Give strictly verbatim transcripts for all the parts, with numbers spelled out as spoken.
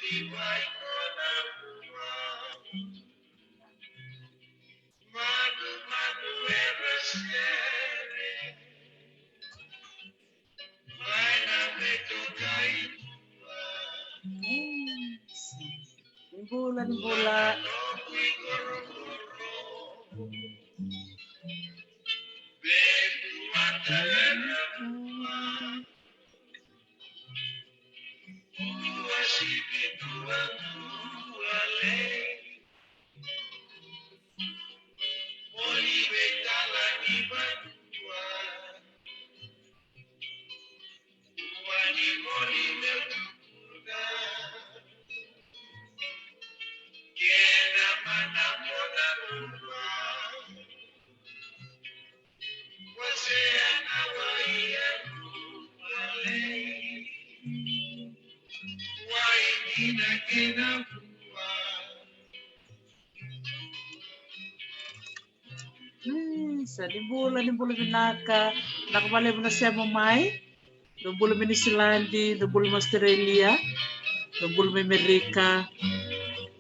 Ni bula, ni bula. Mm, sa ni bula, ni bula vinaka. Vinaka vakalevu na sema mai. Dou bula mai Niusiladi, dou bula mai Australia, dou bula mai Amerika.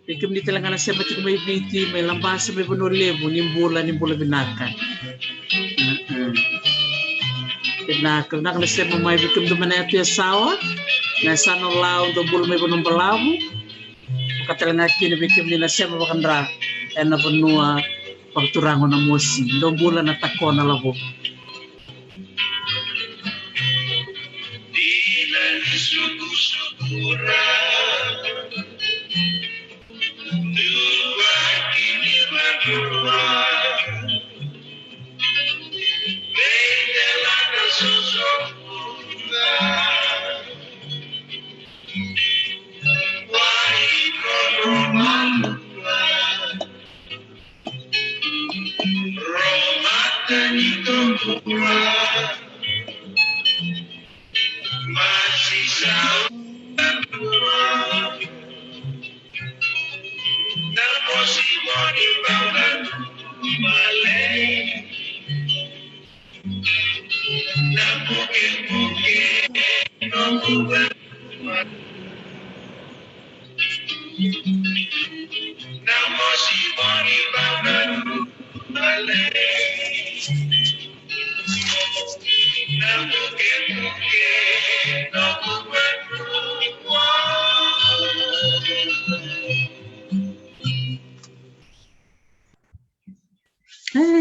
Vei kemuni tale ga na sema tiko mai Viti, mai Labasa, mai Vanua Levu, ni bula, ni bula vinaka. Mm-mm. Vinaka, vinaka na sema mai vei kemudou mai na yatu Yasawa, na yasana o Lau, dou bula mai Vanua Balavu. Vaka tale ga kina vei kemuni na sema vakadra ena vanua vakaturaga o Namosi, dou bula na Takona Lavo.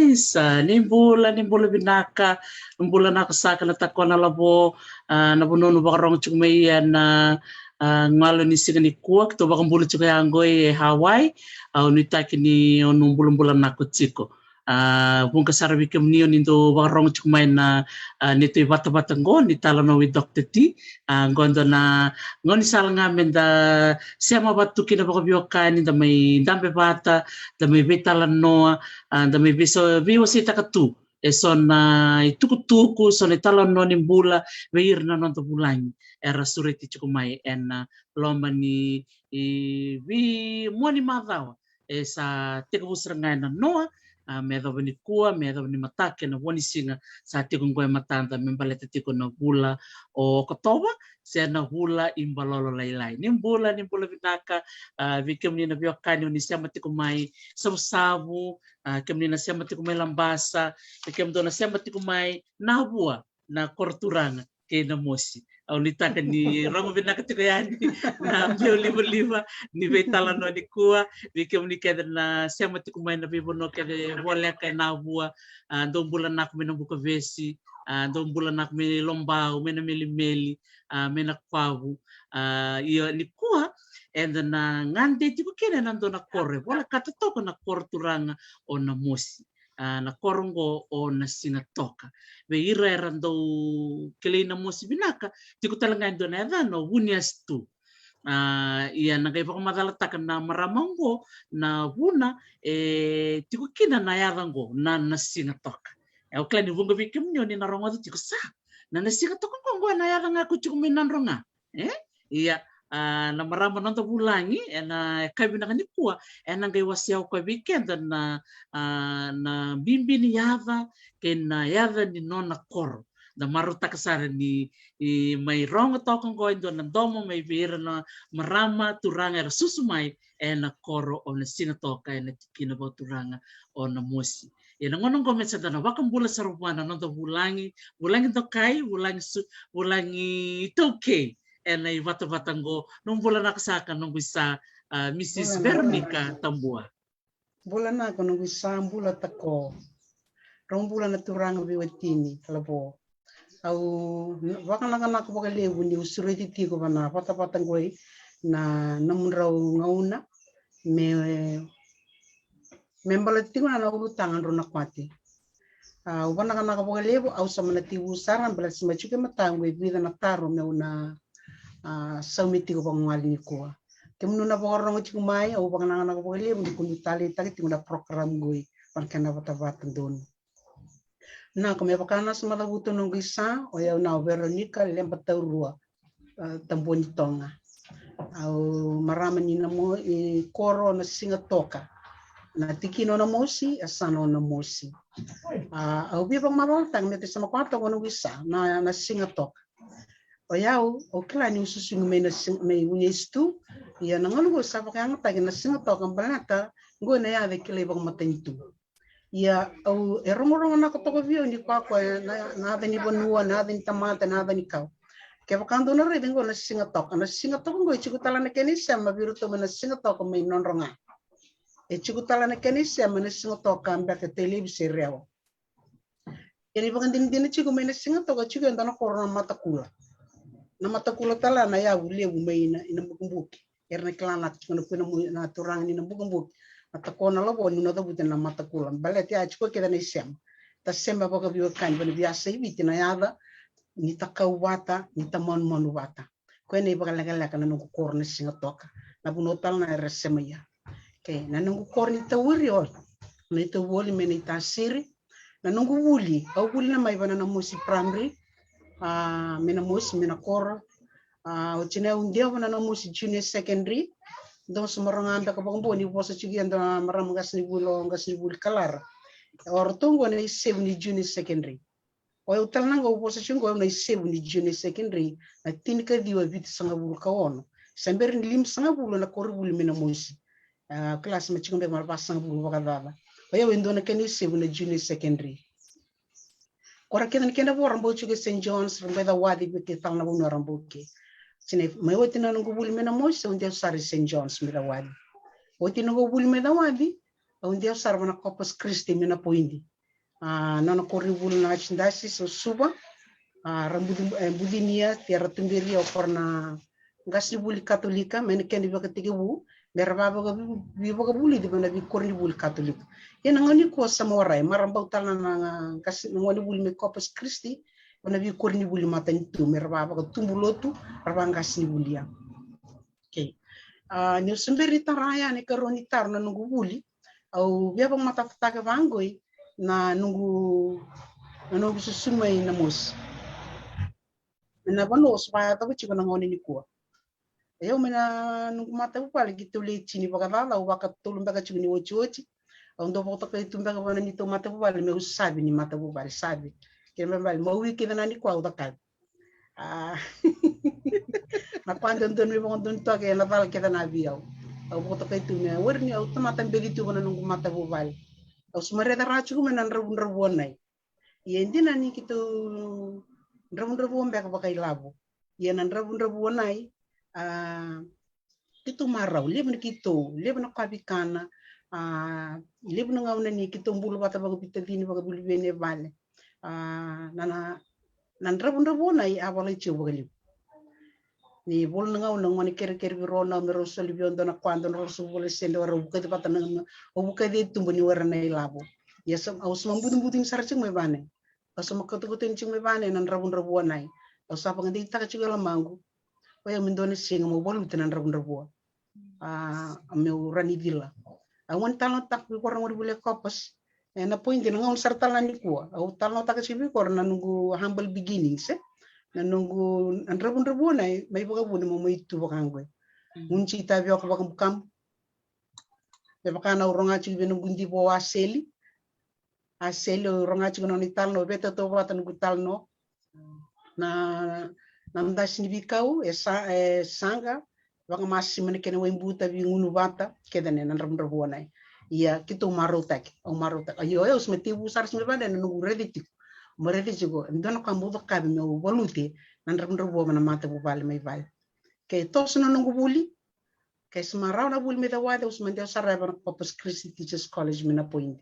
Isa, ni bula, ni bula vinaka, bula naka saka na Takona Lavo, ah, na vanua au vakarogo tiko mai ena, ah, galu ni siga nikua, keitou vakabula tiko ya qo e Hawaii, au nuitaki ni o ni bulabula naka tiko. Ah, vuqa sara vei kemuni o ni dau vakarogo tiko mai na, ah, neitou ivatavata qo ni talanoa with Doctor T. Ah, qo dua na gaunisala ga meda sema vata tu kina vakaveiwekani, da mai dabe vata, da mai veitalanoa, ah, da mai veiso-, veiwaseitaka tu eso na itukutuku, so na italanoa ni bula vei ira na noda vulagi era sureti tiko mai ena loma ni, i, veimua ni macawa e sa tekivu sara ga ena noa, ah, me yacova nikua, me yacova ni mataka, ena vua ni siga sa tiko qo e matada me baleta tiko na vula o Okotova, se na vula i Balolo Lailai. Ni bula, ni bula vinaka, ah, vei kemuni na veiwekani o ni sema tiko mai Savusavu, ah, kemuni na sema tiko mai Labasa, vei kemudou na sema tiko mai Navua, na koro turaga kei Namosi. Au nuitaka ni rogo vinaka tiko yani na veilivaliva ni veitalanoa nikua, vei kemuni kece na sema tiko mai na veivanua kece voleka e Navua, ah, dou bula naka mai na Bukavesi, ah, dou bula naka mai Lobau, mai na Melimeli, ah, mai na Kwavu, ah, ia nikua eda na gade tiko kina ena dua na koro e volekata toka na koro turaga o Namosi. Ah, na koro qo o Nasigatoka. Vei ira era dau kilai Namosi vinaka, tiko tale ga e dua na yacana o Vuniasitu. Ah, ia na qai vakamacalataka na marama qo na vuna e tiko kina na yaca qo na Nasigatoka. E, au kila ni vuqa vei kemuni o ni na rogoca tiko sa na Nasigatoka qo, qo ena yaca ga ko tiko mai Nadroga. E? Ia, ah, na marama noda vulagi ena yakavi vinaka nikua ena qai wasea o koya vei keda na, ah, na bibi ni yaca kei na yaca ni nona koro. da marautaka sara ni mai rogo toka oqo e dua na domo mai vei ira na marama turaga era susu mai ena koro o Nasigatoka ena tikina vakaturaga o Namosi. Ia na gauna oqo me sa da na vakabula sara vua na noda vulagi, vulagi dokai, vulagi su, vulagi taukei ena ivatavata oqo. Nomu bula naka saka noqu isa, a, Mrs Veronica Tabua. Bula naka noqu isa, bula tako. Rau bula na turaga veiwatini, lavo. Au vakanakanaka vakalevu niu sureti tiko vana vatavata qoi na nomudrau gauna me me baleta tiko na ulutaga drau na kwati. Au vanakanaka vakalevu, au sa mana tivu sara baleta sa mai tiko e mataqu e vica na taro meu na saumi tiko vakagali nikua. Kemunu na vakarogo tiko mai, au vakanakanaka vakalevu ni kunu taleitaka tiko na program qoi vana kena vatavata donu. Na ko me vaka na sa macavuta noqu isa, o yau na o Veronica Lebataurua, a, Tabuanitoga. Au marama ni Namo, i koro Nasigatoka. Na tikina o Namosi, e sa na o Namosi. A, au via vakamacalataka me te sa makwata ko noqu isa, na, Nasigatoka. O yau, au kila niu susugi mai na, mai Vuniasitu, ia na gauna qo sa vakayagataki Nasigatoka baleta qo na yaca e kilai vakamatanitu. Ia au e rogorogo naka toka vei au ni koya na, na yaca ni vanua, na yaca ni tamata, na yaca ni kau. Kevaka dou na raica qo Nasigatoka, Nasigatoka qo e tiko tale na kena isema vei iratou mai Nasigatoka mai Nadroga. E tiko tale na kena isema Nasigatoka beka Tailevu se Rewa. Kena ivakadinadina tiko mai Nasigatoka tiko e dua na koro na Matakula. Na Matakula tale na yavu levu mai na, i Nabukebuke. Era na kila na tiko na, na turaga ni Nabukebuke. Na tako na lavo ni na cavuta na Matakula. Baleta ya tiko kece na isema. Ta sema vakaveiwekani vana veiyasa i Viti na yaca ni ta kau vata, ni ta manumanu vata. Koya na ivakalekaleka na noqu koro Nasigatoka. Na vanua tale na era sema ia. Okay, na noqu koro ni tauiri o, na itau voli me na itasiri. Na noqu vuli, au vuli na mai vana Namosi Primary, a, me Namosi, me na koro. A, oti na au dewa vana Namosi Junior Secondary. Dou sa maraga beka vakabau ni vosa tiko ia dua na marama qasenivuli, o qasenivuli Kalara. O ratou qo na isevu ni Junior Secondary. O yau tale na qo au vosa tiko qo au na isevu ni Junior Secondary, na tinikaciwa vitusagavulu ka ono. Sa bera ni limasagavulu na koronivuli mai Namosi. A, kalasi ma tiko beka ma vasagavulu vakacaca. O yau e dua na kena isevu na Junior Secondary. Koro kece na kena vo ra bau tiko e Saint John's, ra bau cawaci vei kece tale na vanua ra bau ke. Sina mai oti na noqu vuli mai Namosi, au dewa sara e Saint John's me cawaci. Oti na noqu vuli mai cawaci, au dewa sara vana Corpus Christi me na poidi. A, nona koronivuli na Archdiocese o Suva, a, ra buci, e, bucinia, te ra tuberia o koro na qasenivuli Katolika, me na kena ivakatekivu, me ra vavaka, vi, vivakavulici vana veikoronivuli Katolika. Ia na gauna nikua sa marae, ma ra bau tale na, na qase, na gonevuli mai Corpus Christi, vana veikoronivuli matanitu, me ra vavakatubu lotu, ra vaqasenivulia. Okay. A, niu se bera ni tara yani karua ni taro na noqu vuli, au via vakamatatataka vaqoi na noqu, na noqu susu mai Namosi. Na vanua au sa vakayacora tiko na gauna nikua. E au mai na noqu matavuvale keitou lai tini vakacaca, au vakatolu beka tiko ni otioti. Au dau vakatokai tu beka vana neitou matavuvale meu savi ni matavuvale, savi. Kena ibalebale, mawi kece na nikua au cakava. A, na koya dodonu me vakadodonu toka ena cala kece na vei au. Au vakatokai tu me wari ni au tamata beci tu vana noqu matavuvale. Au sa mai raica rawa tiko mai na dravudravua nai. Ia e dina ni keitou dravudravua beka vakailavo. Ia na dravudravua nai, a, keitou marau, levu na keitou, levu na kavikana, a, levu na gauna ni keitou bula vata vakaveitacini, vakaveiluveni e vale. A, na, na, na dravudravua nai a volai tiko vakalevu. Ni vula na gauna gone kerekere vei rau na me rau soli vei au dua na kwa, dua na rau sa vula se dua rau vukaci vata na, au vukaci e tuba ni wera na ilavo. Ia sa, au sa ma butubutu ni sara tiko mai vane. Au sa ma katuakatuani tiko mai vane na dravudravua nai. Au sa vakadeitaka tiko e lomaqu. O yau me dua na siga meu valuta na dravudravua. A, meu rawa ni cila. Au gone talanoataka vei kora gonevuli e Corpus. E na point na gauna sara tale na nikua. Au talanoataka tiko vei kora na noqu humble beginnings, e. Na noqu, na dravudravua nai, mai vakavuna meu mai tu vakaqo. Gunu tiko i Tavioka Vakabukabu. Me vaka na au rogoca tiko vei noqu diva o Aseli. Aseli au rogoca tiko na nona italanoa, vei tautauvata noqu italanoa. na, na dasi ni veikau, e sa, e saqa, vakamasima na kena waibuta, veigunuvata, kece na, na dravudravua nai. Ia, keitou marautaki, au marautaki. Io, au se mai tekivu sara se mai vale na noqu raici tiko. Au mai raici tiko, e dua na ka bau cakavi meu valuti na dravudravua mai na matavuvale mai vale. Ke toso na noqu vuli, ke se mai rawa na vuli me cawati, au se mai dau sarava na Corpus Christi Teachers College mai na point.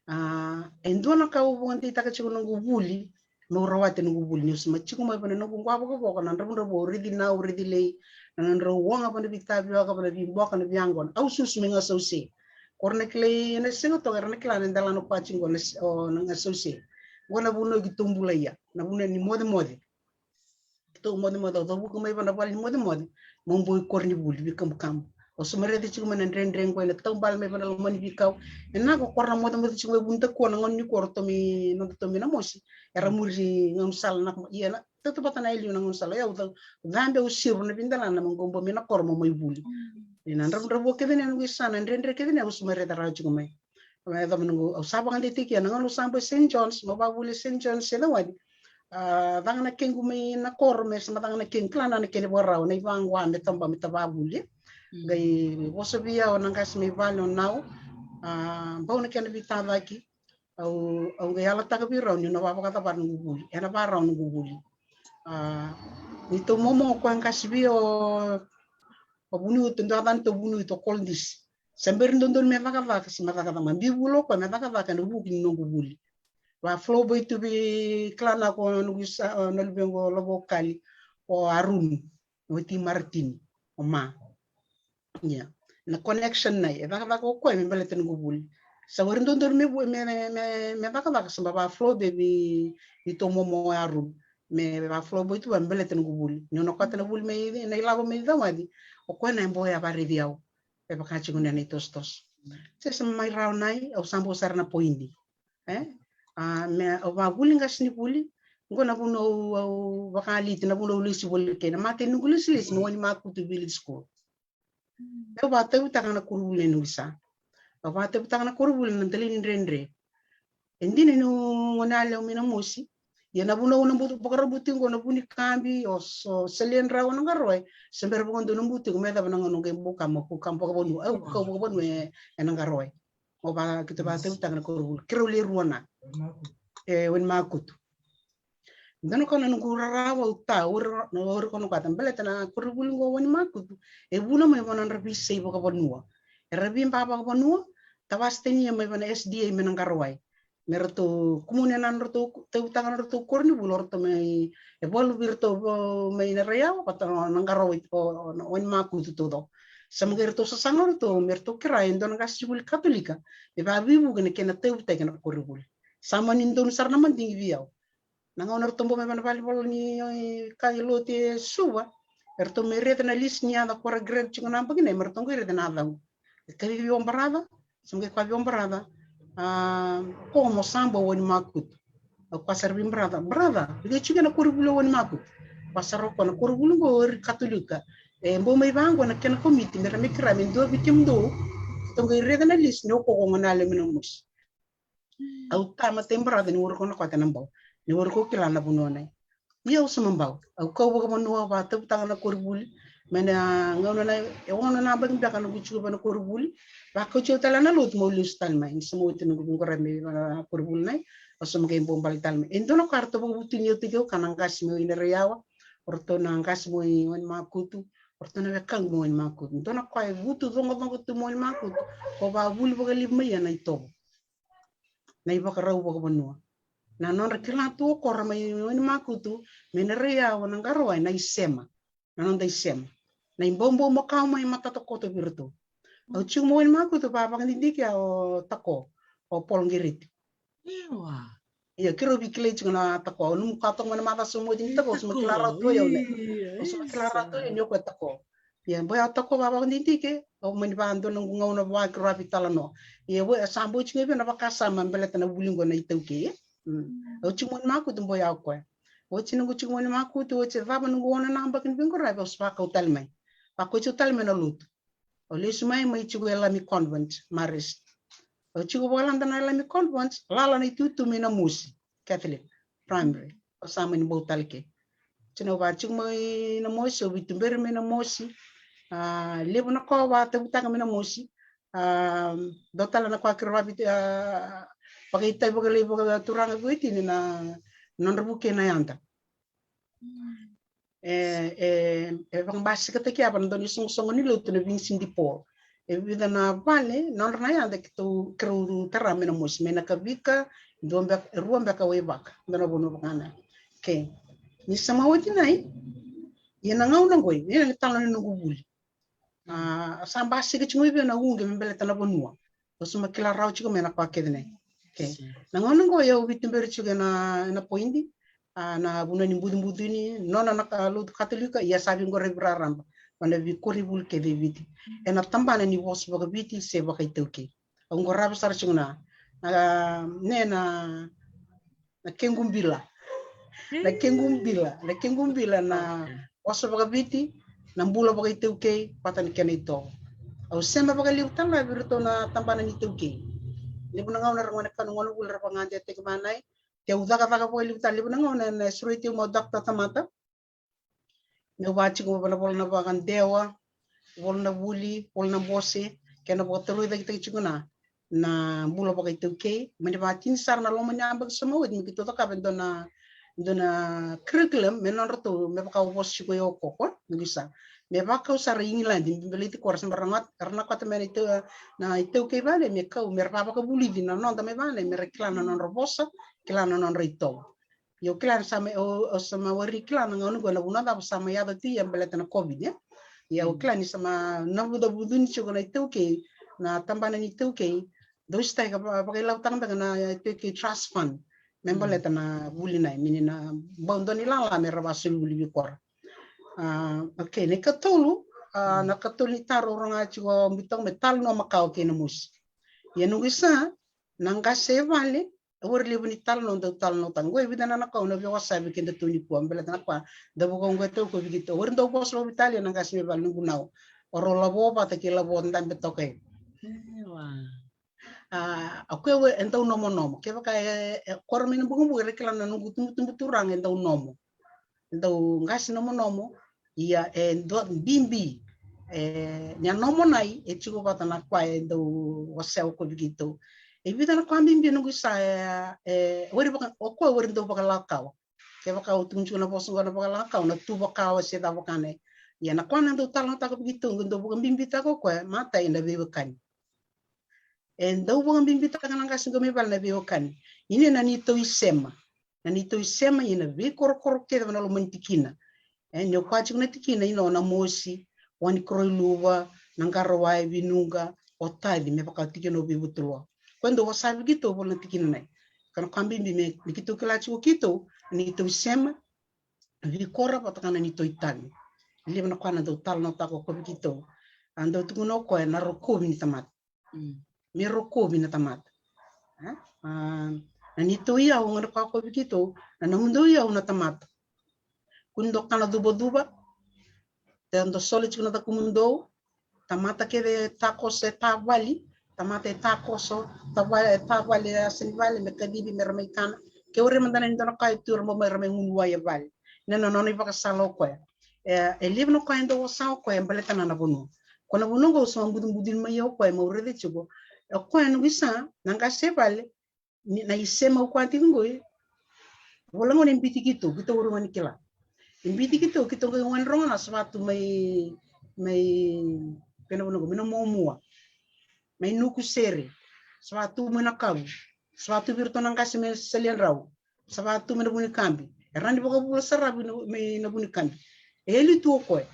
A, e dua na ka au vakadeitaka tiko noqu vuli, meu rawati noqu vuli, niu se mai tiko mai vei na noqu qwavokavoka, na dravudravua, au raici nau, au raici lei, na nodrau oga vei na veitavioka, vei na veiboka, na veiyaqona, au susu mai Gasause. Ko ra na kilai ena Sigatoka, era na kila na delana koya tiko qo na, o, na Gasause. Qo na vanua keitou bula ia, na vanua ni mocemoce. Keitou mocemoce, au cavuka mai vei na vale ni mocemoce, meu boi koronivuli, veikamukamu. Au se mai raica tiko mai na dredre qo ena taubale mai vei na loma ni veikau. Ena qo ko ra na mocemoce tiko mai Vunikau na gauna ni ko ratou mai, nodatou mai Namosi. Era muri gaunisala na, ia na, tautauvata na e liu na gaunisala. Ia au ca-, cabe au siro na veidelana meu qai bau mai na koro meu mai vuli. Ia na dravudravua kece ni noqu isa, na dredre kece ni au se mai raica rawa tiko mai. Me yacova noqu, au sa vakadeitaki na gauna au sa bau e Saint John's, meu vakavuli e Saint John's e Cawani. A, caka na kequ mai na koro me sa na caka na kequ, kila na kena ivakarau, na ivaqwa me taba, me ta vakavuli. Mm. Qai vosa vei au na qase mai vale o Nau, a, bau na kena veitacaki, au, au qai yalataka vei rau niu na vakavakacavara noqu vuli, ena vakarau noqu vuli. A, neitou momo o koya qase vei au, o Vuniuto, dua ga neitou Vuniuto, o Kolodisi. Se bera ni dodonu me cakacaka, se me cakacaka, me biu vula o koya me cakacaka ena vuku ni noqu vuli. Va flow boy tu vei, kila na ko noqu isa, o, na luvequ o Lavokali, o Arun, o Ti Maratini, o Ma. Ia. Na connection nai, e cakacaka o koya me baleta noqu vuli. Sa bera ni dodonu me vu-, me, me, me, me cakacaka, se me va flow boy vei, vei tou momo o Arun. Me va flow boy tu va me baleta noqu vuli. Niu na kauta na vuli mai, na ilavo mai Cawani, o koya na e bau ya vakaraici au. E vaka tiko na nona itosotoso. Se sa mai rawa nai, au sa bau sara na poidi. E? A, me, au vakavuli qasenivuli, qo na vanua au, au vakaliti, na vanua au lesi voli kei na mata ni noqu lesilesi, na Wainimakutu Village School. Au vakatautaka na koronivuli na noqu isa. Au vakatautaka na koronivuli na dali ni dredre. E dina niu gone yalewa mai Namosi. Ia na vanua au na butu, vakarabuti qo na Vunikabi, o so, Saliadrau, o Naqarawa. Se bera vakadua na butu, me yacova na gauna qai buka, me kau vakavanua. Au kau vakavanua e, e Naqarawa. Au va, keitou vakatautaka na koronivuli. Keirau le rua na. E, Wainimakutu. Dua na ka na noqu rarawa au ta, au ra-, na, au ra-, au na kata, baleta na koronivuli qo Wainimakutu. E vuna mai vei na nodra veisei vakavanua. Era veiba vakavanua, tawasi tania mai vei na S D A mai Naqarawa. Me ratou, kumuni na nodratou, tautaka na nodratou koronivuli, o ratou mai, e valu vei ratou, o, mai Narayawa, vata na Naqarawa, o, o, o Wainimakutu taucoko. Sa maqai ratou sasaga o ratou, me ratou kerea e dua na qasenivuli Katolika, me vakavuki na kena tauvutaki na koronivuli. Sa mani donu sara na madigi vei au. Na gauna ratou bau mai vei na valenivolavola ni, e, ka i lotu e Suva, eratou mai raica na lisi ni yaca ko ra grade tiko na yabaki nai, me ratou qai raica na yacaqu. E kacivi vei au o brother, sa qai kaya vei au o brother, a, ko mo sa bau Wainimakutu. Au kaya sara vei brother, brother, vei keitou na koronivuli o Wainimakutu. Kaya sara o koya na koronivuli qo ira Katolika. E bau mai vaqo na kena komiti, me ra mai kerea me dua vei kemudou, ratou qai raica na lisi ni o koya ko gone yalewa mai Namosi. Au ta matai brother ni warai ko na kota na bau. Ni warai ko kila na vanua nai. Ia au sa ma bau. Au kau vakavanua, au vakatautaka na koronivuli. Mai na gauna na, e ono na yabaki beka noqu tiko vei na koronivuli. Vakauti au tale na lotu meu lesu tale mai. Ni sa mai oti noqu veiqaravi mai na koronivuli nai. Au sa maqai bau bale tale mai. E dua na ka ratou vakavutuni au tiko, ka na qase mai Narayawa. O ratou na qase mai Wainimakutu. O ratou na wekaqu mai Wainimakutu. Dua na ka e vutu coqacoqa tu mai Wainimakutu. Ko vakavuli vakalevu mai ia na itovo. Na ivakarau vakavanua. Na nodra kila tu o koya mai Wainimakutu, mai Narayawa, Naqarawa, na isema. Na noda isema. Na ibaubau makawa mai matata koto vei iratou. Au tiko mai Wainimakutu, va vakadidike o Tako, o Paul Qiriti. Ia keirau veikilai tiko na Tako, au nomu ka toka mai na maca sa moti ni Tako, au sa mai kila rawa tu o yau ne. Au sa mai kila rawa tu o yau ni o koya Tako. Ia, bau ya Tako va vakadidike, au mani vadua noqu gauna vua keirau veitalanoa. Ia, vua, sa bau tiko vei na vakasama baleta na vuli qo na iTaukei, e? Mm. Au tiko mai Wainimakutu, bau ya o koya. Oti noqu tiko mai Wainimakutu, oti cava noqu ono na yabaki ni veiqaravi, au sa vakau tale mai. Vakau tiko tale mai na lotu. Au lesu mai, mai tiko e Lami Convent, Marist. Au tiko vakalada na Lami Convent, lala na itutu mai Namosi Catholic Primary. sa mani bau tale ke. Tiko na vaka tiko mai na mosi, au veituberi mai na mosi. A, levu na koya vakatavutaka mai na mosi. A, dua tale na koya kira vaviti, a, vakaitavi vakalei vakaturaga vakaitini na nodra vuke na yada. E, e, e vakabasikataki ya vaka na dua ni soqosoqo ni lotu na Vincent de Paul. E vica na vale, nodra na yada keitou, keirau tara mai na mosi, mai na Kavika, dua beka, rua beka Waivaka, dua na vanua vaka na. Okay. Ni sa mai oti nai, ia na gauna qoi, ia na talo ni noqu vuli. A, sa basika tiko mai vei au na uqe me baleta na vanua. Au sa mai kila rawa tiko mai na koya kece nai. Okay. Na gauna qo au veituberi tiko ena, ena poidi, a, na vanua ni budubudu ni nona na ka lotu Katolika, ia sa veiqaravi raraba. Vaka na veikorivuli kece e Viti. Ena tabana ni vosa vakaViti se vakaitaukei. Au qarava sara tiko na, na, ne na, na kequ bila. Na kequ bila, na kequ bila na vosa vakaViti, na bula vakaitaukei, vata na kena itovo. Au sema vakalevu tale ga vei iratou na tabana ni taukei. Levu na gauna era gone kau na gone vuli era vakagadetaki mai nai. Ke au cakacaka vakalevu tale, levu na gauna na sureti au mai o Doctor Tamata. Meu vaka tiko vaka na vola na vakadewa, vola na vuli, vola na bose, kei na vakataroicaketaki tiko na, na bula vakaitaukei. Mani vakatini sara na loma ni yabaki sa mai oti me keitou cakava e dua na, dua na curriculum me nodratou, me vaka au vosa tiko e Okoko, e Noqu Isa. Me vakau sara i Igiladi, me baleti ko ra sa ra na, ra na kota me na itau, na itaukei vale, me kau, me ra vavakavulici na noda mai vale, me ra kila na nodra vosa, kila na nodra itovo. Ia au kila ni sa mai, au, au sa mai wari kila na gauna qo na vanua cava sa mai yaco tu ia baleta na COVID, e? Ia au kila ni sa mai navucavucuni tiko na itaukei, na tabana ni itaukei, dau sitaki ka va-, vakailavotaka beka na itaukei trust fund me baleta na vuli nai, me ni na bau dua ni lala me ra vasoli vuli vei kora. A, okay, na ikatolu, a, na katolu ni taro au rogoca tiko, au biuta me talanoa makawa kei na mosi. Ia Noqu Isa, na qase e vale, e wari levu ni talanoa dau talanoataka. Qo e vica na, na ka au na via wasea vei kedatou nikua, baleta na ka da vakaoqo e tau ko vei keitou. Wari dau vosa vakaViti tale na qase mai vale, noqu nau. O rau lavo vata kei lavo dabe toka e. A, o koya e dau nomonomo. Kevaka e, e kora mai na bukabuka, era kila na noqu tubutubu turaga e dau nomo. E dau qase nomonomo, ia e dua bibi, e, ni a nomo nai, e tiko vata na koya e dau wasea ko vei keitou. E vica na koya bibi Noqu Isa, e, e, wari vaka, o koya wari dau vakalakawa. Kevaka au tukuna tiko na vosa qo na vakalakawa, na tu vakawa se cava vaka nai. Ia na koya na dau talanoataka vei keitou, qo dau vakabibitaka o koya, matai na veiwekani. E dau vakabibitaka na qase qo mai vale na veiwekani. Ia na neitou isema. Na neitou isema ia na veikorokoro kece va na loma ni tikina. E, ni o koya tiko na tikina, ia na mosi, o ni koroi luva, na qarawa e vinuqa, o taci, me vaka tikina o Veivutuloa. Koya dau wasea vei keitou voli na tikina nai. Ka na koya bibi me, me keitou kila tiko keitou, na neitou isema, veikoro vata ka na neitou itavi. Levu na koya na dau talanoataka ko vei keitou. A dau tukuna o koya na rokovi ni tamata. Mm. Me rokovi na tamata. E? A, na neitou iyau, gona koya ko vei keitou, na nomudou iyau na tamata. Kua ni dou kana cuvacuva, te dou soli tiko na cakumudou, tamata kece e takoso e tavali, tamata e takoso, tavali, e tavali e yasa ni vale, me kacivi me ra mai kana. Ke wari mada na ni dua na ka e tu, ra mai, ra mai gunu wai e vale. Na, na nona ivakasala o koya. E, e levu na koya e dau wasea o koya, e baleta na, na vanua. Ko na vanua qo au sa budubudu mai o koya, meu raica tiko. O koya Noqu Isa, na qase e vale, ni, na isema o koya tiko qo. Vola gona e biuti keitou, keitou wari gone kila. E biuti keitou, keitou qai gone rogo na sa vatu mai, mai, kena vanua qo, mai na Muamua. Mai Nuku Sere. Sa vatu mai na Kavu. Sa vatu vei iratou na qase mai Saliadrau. Sa vatu mai na Vunikabi. E rawa ni vakavula sara mai na, mai na Vunikabi. E yali tu o koya.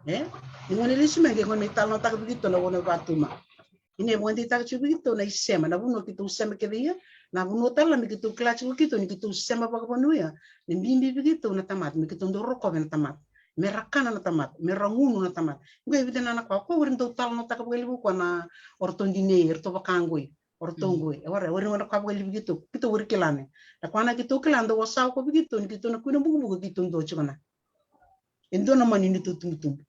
E? Ni gone lesu mai, qai gone mai talanoataka vei keitou na vanua e vatu mai. Ia na vakadeitaka tiko vei keitou na isema, na vanua keitou sema kece ia, na vanua tale me keitou kila tiko keitou, ni keitou sema vakavanua ia, ni bibi vei keitou na tamata, me keitou dau rokovi na tamata. Me ra kana na tamata, me ra gunu na tamata. Qo e vica na, na koya, koya wari dau talanoataka vakalevu koya na o ratou dinei, o ratou vaka qoi. O ratou qo, e wara, wari gona koya vakalevu keitou, keitou wari kila na. Na koya na keitou kila, dau wasea ko vei keitou, ni keitou na kui na bukabuka keitou dua tiko na. E dua na mani neitou tubutubu.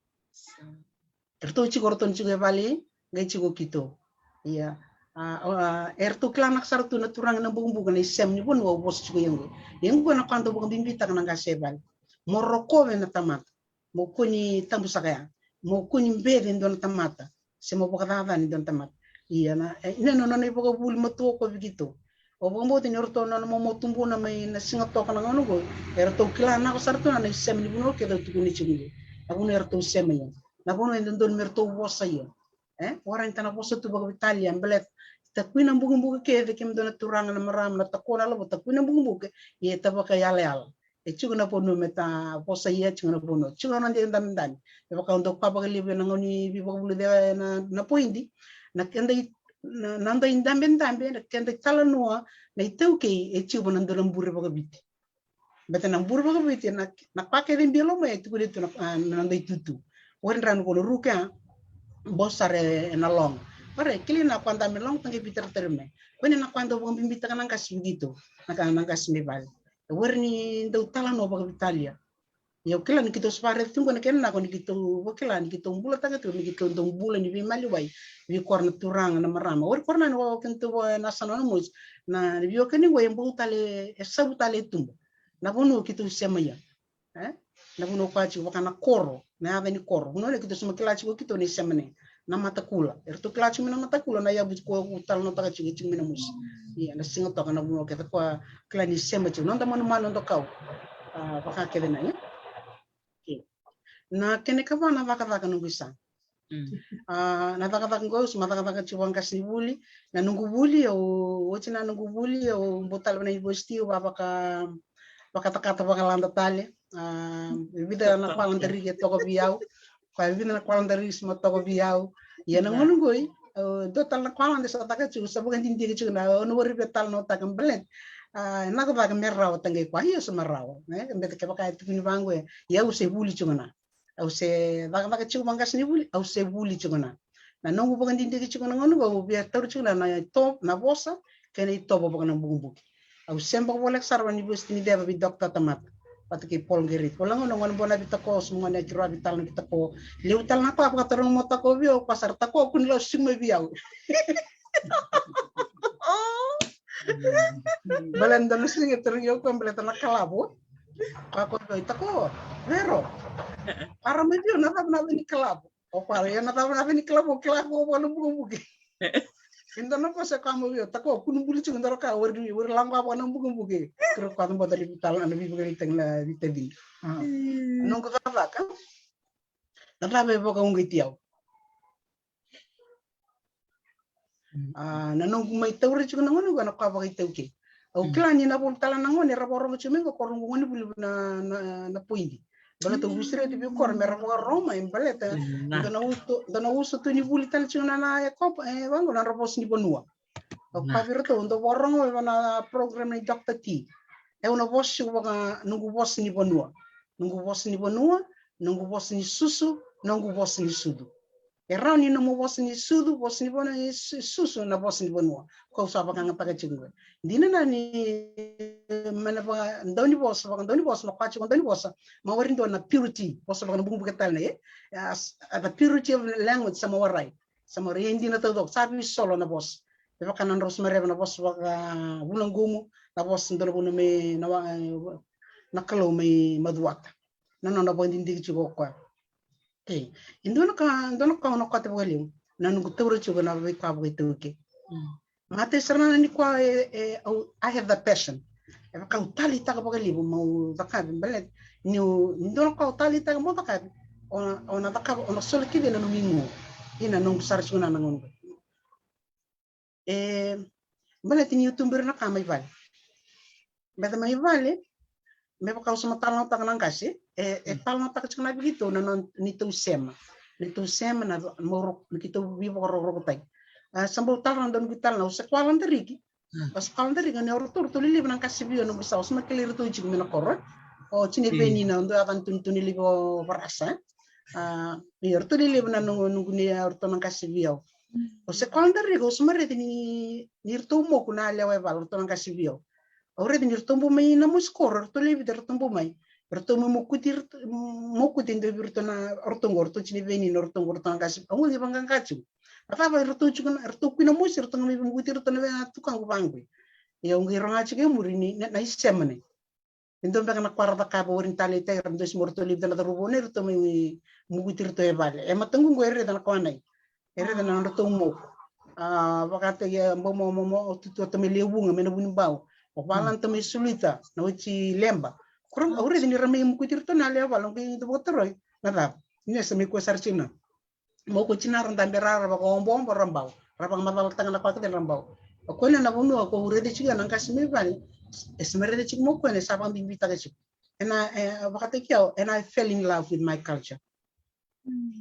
Ratou tiko, ratou tiko e vale, qai tiko keitou. Ia, A, a, eratou kila naka sara tu na turaga na bukabuka na isema ni vanua au vosa tiko i oqo. I oqo na ka dau vakabibitaka na qase e vale. Mo rokove na tamata. Mo kua ni tabu saka ya. Mo kua ni beci e dua na tamata. Se mo vakacacani e dua na tamata. Ia na, e, na nona ivakavuvuli matua ko vei keitou. Au vakabauta ni o ratou na nona momo tubuna mai na Sigatoka na gauna oqo, eratou kila naka sara tu na isema ni vanua kece au tukuna tiko oqo. Na vanua eratou sema ia. Na vanua e dodonu me ratou vosa ia. E, warani ta na vosa tu vakaveitalia, baleta ta kui na bukabuka kece, kemudou na turaga na marama, na tako na lavo, ta kui na bukabuka, ia ta vakaiyalayala. E tiko na vanua me ta vosa ia, tiko na vanua. Tiko na noda idabedabe. Me vaka au dau kaya vakalevu ena gauna ni veivakavulici ena, na poidi. Na keda i, na, na noda idabedabe, na keda italanoa, na iTaukei, e tiko na dua na bure vakaviti. Baleta na bure vakaviti, na, na ka kece e biu mai, e tukuni tu na, a, na noda itutu. Warai drau na kona ruke, a, bau sara ena logo. Warai, kilai na ka da me logo, ta qai veitaratara mai. Koni na ka dau vakabibitaka na qase vei keitou, na ka na qase mai vale. Warai ni dau talanoa vakaveitalia. Ia au kila ni keitou sa vakaraica tiko na kena nako ni keitou vakila ni keitou bulataka tiko, ni keitou dau bula ni veimaliwai vei kora na turaga na marama. Warai kora na ni wau keitou vua na sana na mosi na veiwekani qo e bau tale, e savu tale e tuba. Na vanua keitou sema ia. E? Na vanua koya tiko vaka na koro, na yaca ni koro. Vanua na keitou sema kila tiko keitou na isema ne. Na matakula. Eratou kila tiko mai na matakula, na yavu tiko au talanoataka tiko, tiko mai na mosi. Ia, na Sigatoka na vanua kece koya kila ni sema tiko. Noda manumanu, noda kau. A, vaka kece na, ia. Okay. Na kena ikava na cakacaka noqu isa. Mm. A, na cakacaka qo, au sa ma cakacaka tiko vaka qasenivuli. Na noqu vuli, au, oti na noqu vuli, au bau tale vaka na university, au va vaka, vakatakata vakalada tale. A, e vica na kwalada riki e toka vei au. Koya e vica na kwalada riki sa ma toka vei au. Ia na gauna qoi, au, dua tale na kwalada sa caka tiko, sa vakadidike tiko na, au na warai vei tale na otaka baleta. A, na cakacaka me rawa ta qai koya, ia sa ma rawa. E, baleta kevaka e tukuni vaqo, e, ia au se vuli tiko na. Au se cakacaka tiko vaka qasenivuli, au se vuli tiko na. Na noqu vakadidike tiko na gauna qo, au via taura tiko na, na ito, na vosa kei na itovo vaka na bukebuke. Au se bau voleka sara vaka na University ni Ceva vei Doctor Tamata vata kei Paul Gerrit. Au lako na gauna bau na veitako, au se gone yaki rua vei tale na veitako. Levu tale na ka vakataroga mo tako vei au, koya sara tako, kua ni lako siga mai vei au. Baleta na siga e tarogi au koya baleta na kalavo. Koya koya vei au, tako, Vero. Para mai vei au na cava na yaca ni kalavo. O koya, ia na cava na yaca ni kalavo, kalavo vaka na bukebuke. E dua na vosa e koya mai vei au, tako, kua ni buli tiko, dua na ka, warai, warai lako vaka na bukebuke. Kua ni koya bau tale vei tale na veivakaliutaki na veitacini. Noqu cakacaka. Na cava e vakauqeti au. A, na noqu mai taura tiko na gone qo na ka vakaitaukei. Au kila ni na voli tale na gone era vakarorogo tiko mai qo, ko rogo gone vuli na, na, na poidi. Baleta au veisireti vei kora me ra vakarorogo mai baleta. Dua na uso, dua na uso tu ni vuli tale tiko na, na e kopa, e, vaqo na nodra vosa ni vanua. Au kaya vei iratou, dou vakarorogo mai vaka na program ni Doctor T. E, au na vosa tiko vaka noqu vosa ni vanua. Noqu vosa ni vanua, noqu vosa ni susu, noqu vosa ni sucu. E rawa ni nomu vosa ni sucu, vosa ni vanua, ni su-, susu, na vosa ni vanua. Koya au sa vakayagataka tiko qo. Dina na ni, mai na vaka, dau ni vosa, vaka dau ni vosa, na koya tiko dau ni vosa. Ma warai dua na purity, vosa vaka na bukebuke tale na, e? As, a, the purity of language, sa ma warai. Sa ma warai, e dina taucoko, sa veisolo na vosa. Me vaka na nodrau sa mareva na vosa vaka Vunaqumu, na vosa dau na vuna mai, na wa-, na Kalou mai Macuata. Na nona vakadidike tiko o koya. Okay. E dua na ka, dua na ka au na kota vakalevu. Na noqu taura tiko na veika vakaitaukei. Matai sara ga nikua e, e, au, I have the passion. E vaka au taleitaka vakalevu meu cakava, baleta niu, ni dua na ka au taleitaka meu cakava, o na, o na cakava, o na soli kece na nomu igu. Ia na noqu sara tiko na, na gauna. E, baleta niu tubu ira na ka mai vale. Baleta mai vale, me vaka au sa ma talanoataka na qase, e, e talanoataka tiko na vei keitou na, na neitou sema. Neitou sema na mauro, na keitou veivakarokorokotaki. A, sa bau talanoa dau noqu talanoa, au se kwalada riki. Au se kwalada riki, ni o ratou, ratou lelevu na qase vei au, noqu sa, au sa ma kilai iratou tiko mai na koro. O Tineveni na, dua yaca ni Tineveni levu o Varasa. A, io, ratou lelevu na noqu, noqu ni, a, ratou na qase vei au. Au se kwalada riki, au sa ma raica ni, ni ratou moku na yalewa e vale, ratou na qase vei au. Au raica ni ratou bau mai na mosi koro, ratou levu, ratou bau mai. Ratou mai mokuti, ratou mokuti e dua vei iratou na, ratou qo, ratou tini veni, ratou qo, ratou na qase, au qai vaqaqa tiko. A cava iratou tiko na, ratou kui na mosi, ratou qai mai mokuti iratou na vei na tukaqu vaqo. Ia au qai rogoca tiko e muri ni na, na isema nei. E dua beka na ka ra cakava o ira ni taleitaki, ra dua se mo ratou levu na cauravou nei, ratou mai mokuti iratou e vale. E mataqu qo e raica na ka nei. E raica na nodratou moku. A, vakataki a bau mo, mo, mo, o tutu o tamai levuga mai na Vunibau. O valana tamai Sulita, na oti Leba. Kura, au raica ni ra mai mokuti iratou na lewe vale, au qai dau vakatoroi. Na cava? Ni sa mai kua sara tiko na. Moku tina ra dabe ra, ra vakaobobo ra bau. Ra vakamacalataka na ka kece ra bau. O koya na vanua ko au raica tiko na qase mai vale. E sa mai raica tiko mo koya, e sa vakabibitaka tiko. And I, e, vakataki au, and I fell in love with my culture.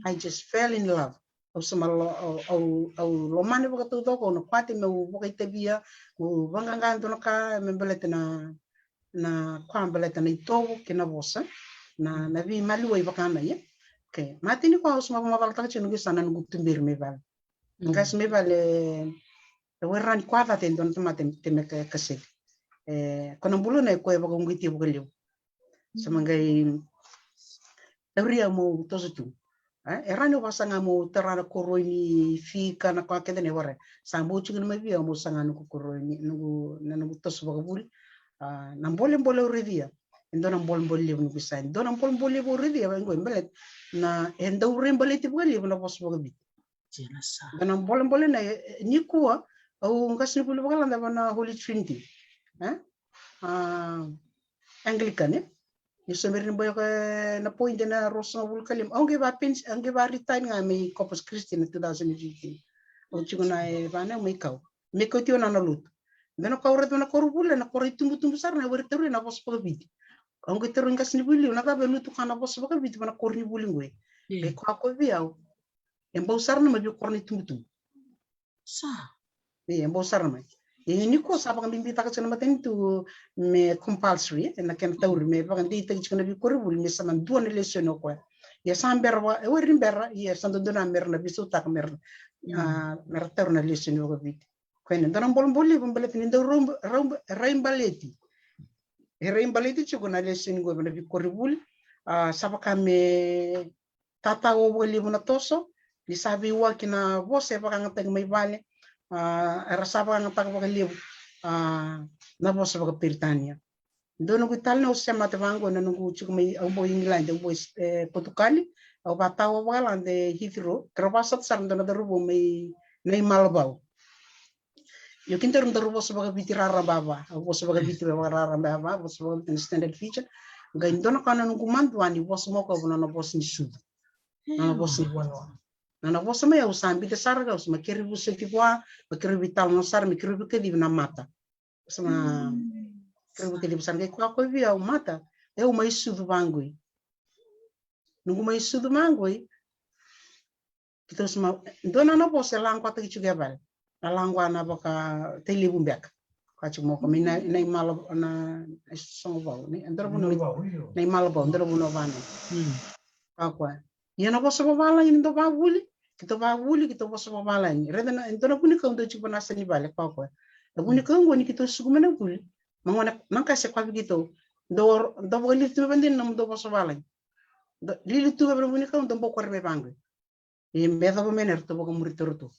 I just fell in love. Au sa malo, au, au, au lomani vakataucoko, au na kwate meu vakaitavia, meu vaqaqa dua na ka, me baleta na, na ka baleta na itovo kei na vosa, na, na veimaliwai vaka na ia. Okay, mate ni ko au sa mai vakamacalataka tiko noqu sa na noqu tuberi mai vale. Qase mai vale, e wera ni ko a cata e dua na tamata te me ka, kasete. E, ko na bula na e ko e vakauqeti vakalevu. Sa ma qai tauri au meu toso tu. E, e rawa ni au vakasaga meu tara na koroi ni fika na ka kece nei wara. Sa bau tiko na mai vei au meu saga noqu koroi ni, noqu, na noqu toso vakavuli. A, na bolebole au raicia. E dua na bolebole levu noqu sa. E dua na bolebole levu au raicia, e qo e baleta. Na, e dau raibaleti vakalevu na vosa vakaviti. Dua na bolebole na, e, e, nikua, au qasenivuli vakalada vaka na Holy Trinity. E? A, Anglican, e? Ni sa bera ni bau yako, e, na point na ruasagavulu ka lima. Au qai va pens-, au qai va retire ga mai Corpus Christi na two thousand fifteen. Au tiko na e vana mai kau. Me kau tiko na na lotu. Dua na ka au raica na koronivuli, na koro itubutubu sara na wari tauri na vosa vakaviti. Au qai tauri qasenivuli, na cava e lutu ka na vosa vakaviti, va na koronivuli qo. E. E koya ko vei au. E bau sara na mai vei koro na itubutubu. Sa. Ia, e bau sara mai. Ia, ni ko sa vakabibitaka tiko na matanitu me compulsory, e na kena tauri, me vakadeitaki tiko na veikoronivuli, me sa na dua na lesoni o koya. Ia sa bera va, e weri bera, ia sa dodonu na mera na veisautaka mera, a, mera tauri na lesoni vakaviti. Koya na dua na bolebole levu baleta ni dau rau, rau, raibaleti. E raibaleti tiko na lesoni qo vei na veikoronivuli, a, sa vaka me tatawa vakalevu na toso, ni sa veiwaki na vosa e vakayagataki mai vale, a, era sa vakayagataka vakalevu, a, na vosa vakaperitania. Dua noqu italanoa au semata vaqo na noqu tiko mai, au bau England, au bau, e, Potukali, au vatawa vakalada e Heathrow, keirau vasota sara dua na cauravou mai Naimalavau. Io, kedaru daru vosa vakaviti raraba va, au vosa vakaviti vakararaba va, vosa vakaviti na standard feature. Qai dua na ka na noqu madua ni vosa mai o koya na nona vosa ni sucu. Na nona vosa ni vanua. Na nona vosa mai au sa biuta sara ga, au sa ma kerei vosoti vua, ma kerei veitalanoa sara, ma kerei veikacivi na mata. Sa ma kerei veikacivi sara, qai koya koya vei au, mata, e au mai sucu vaqoi. Noqu mai sucu vaqoi. Keitou sa ma, dua na nona vosa e laqataki tiko e vale. Na laqu na vaka Tailevu beka. Ka tiko mo ka mai na, na imala, na, na sogo vau. Ni, dua na vanua na imala vau, dua na vanua vana. Ka koya. Ia na vosa vavalagi ni dau vavuli. Keitou vavuli, keitou vosa vavalagi. Raica na, dua na vunikau dau tiko vanasa ni vale, ka koya. Na vunikau qo ni keitou suku mai na vuli. Ma gona, na qase koya vei keitou. Dau, dau vakaliuci tu me vadina na dau vosa vavalagi. Dau, liuliu tu me vei na vunikau, dau bau kore me vaqo. E me yacova me na ratou vakamuri taratou.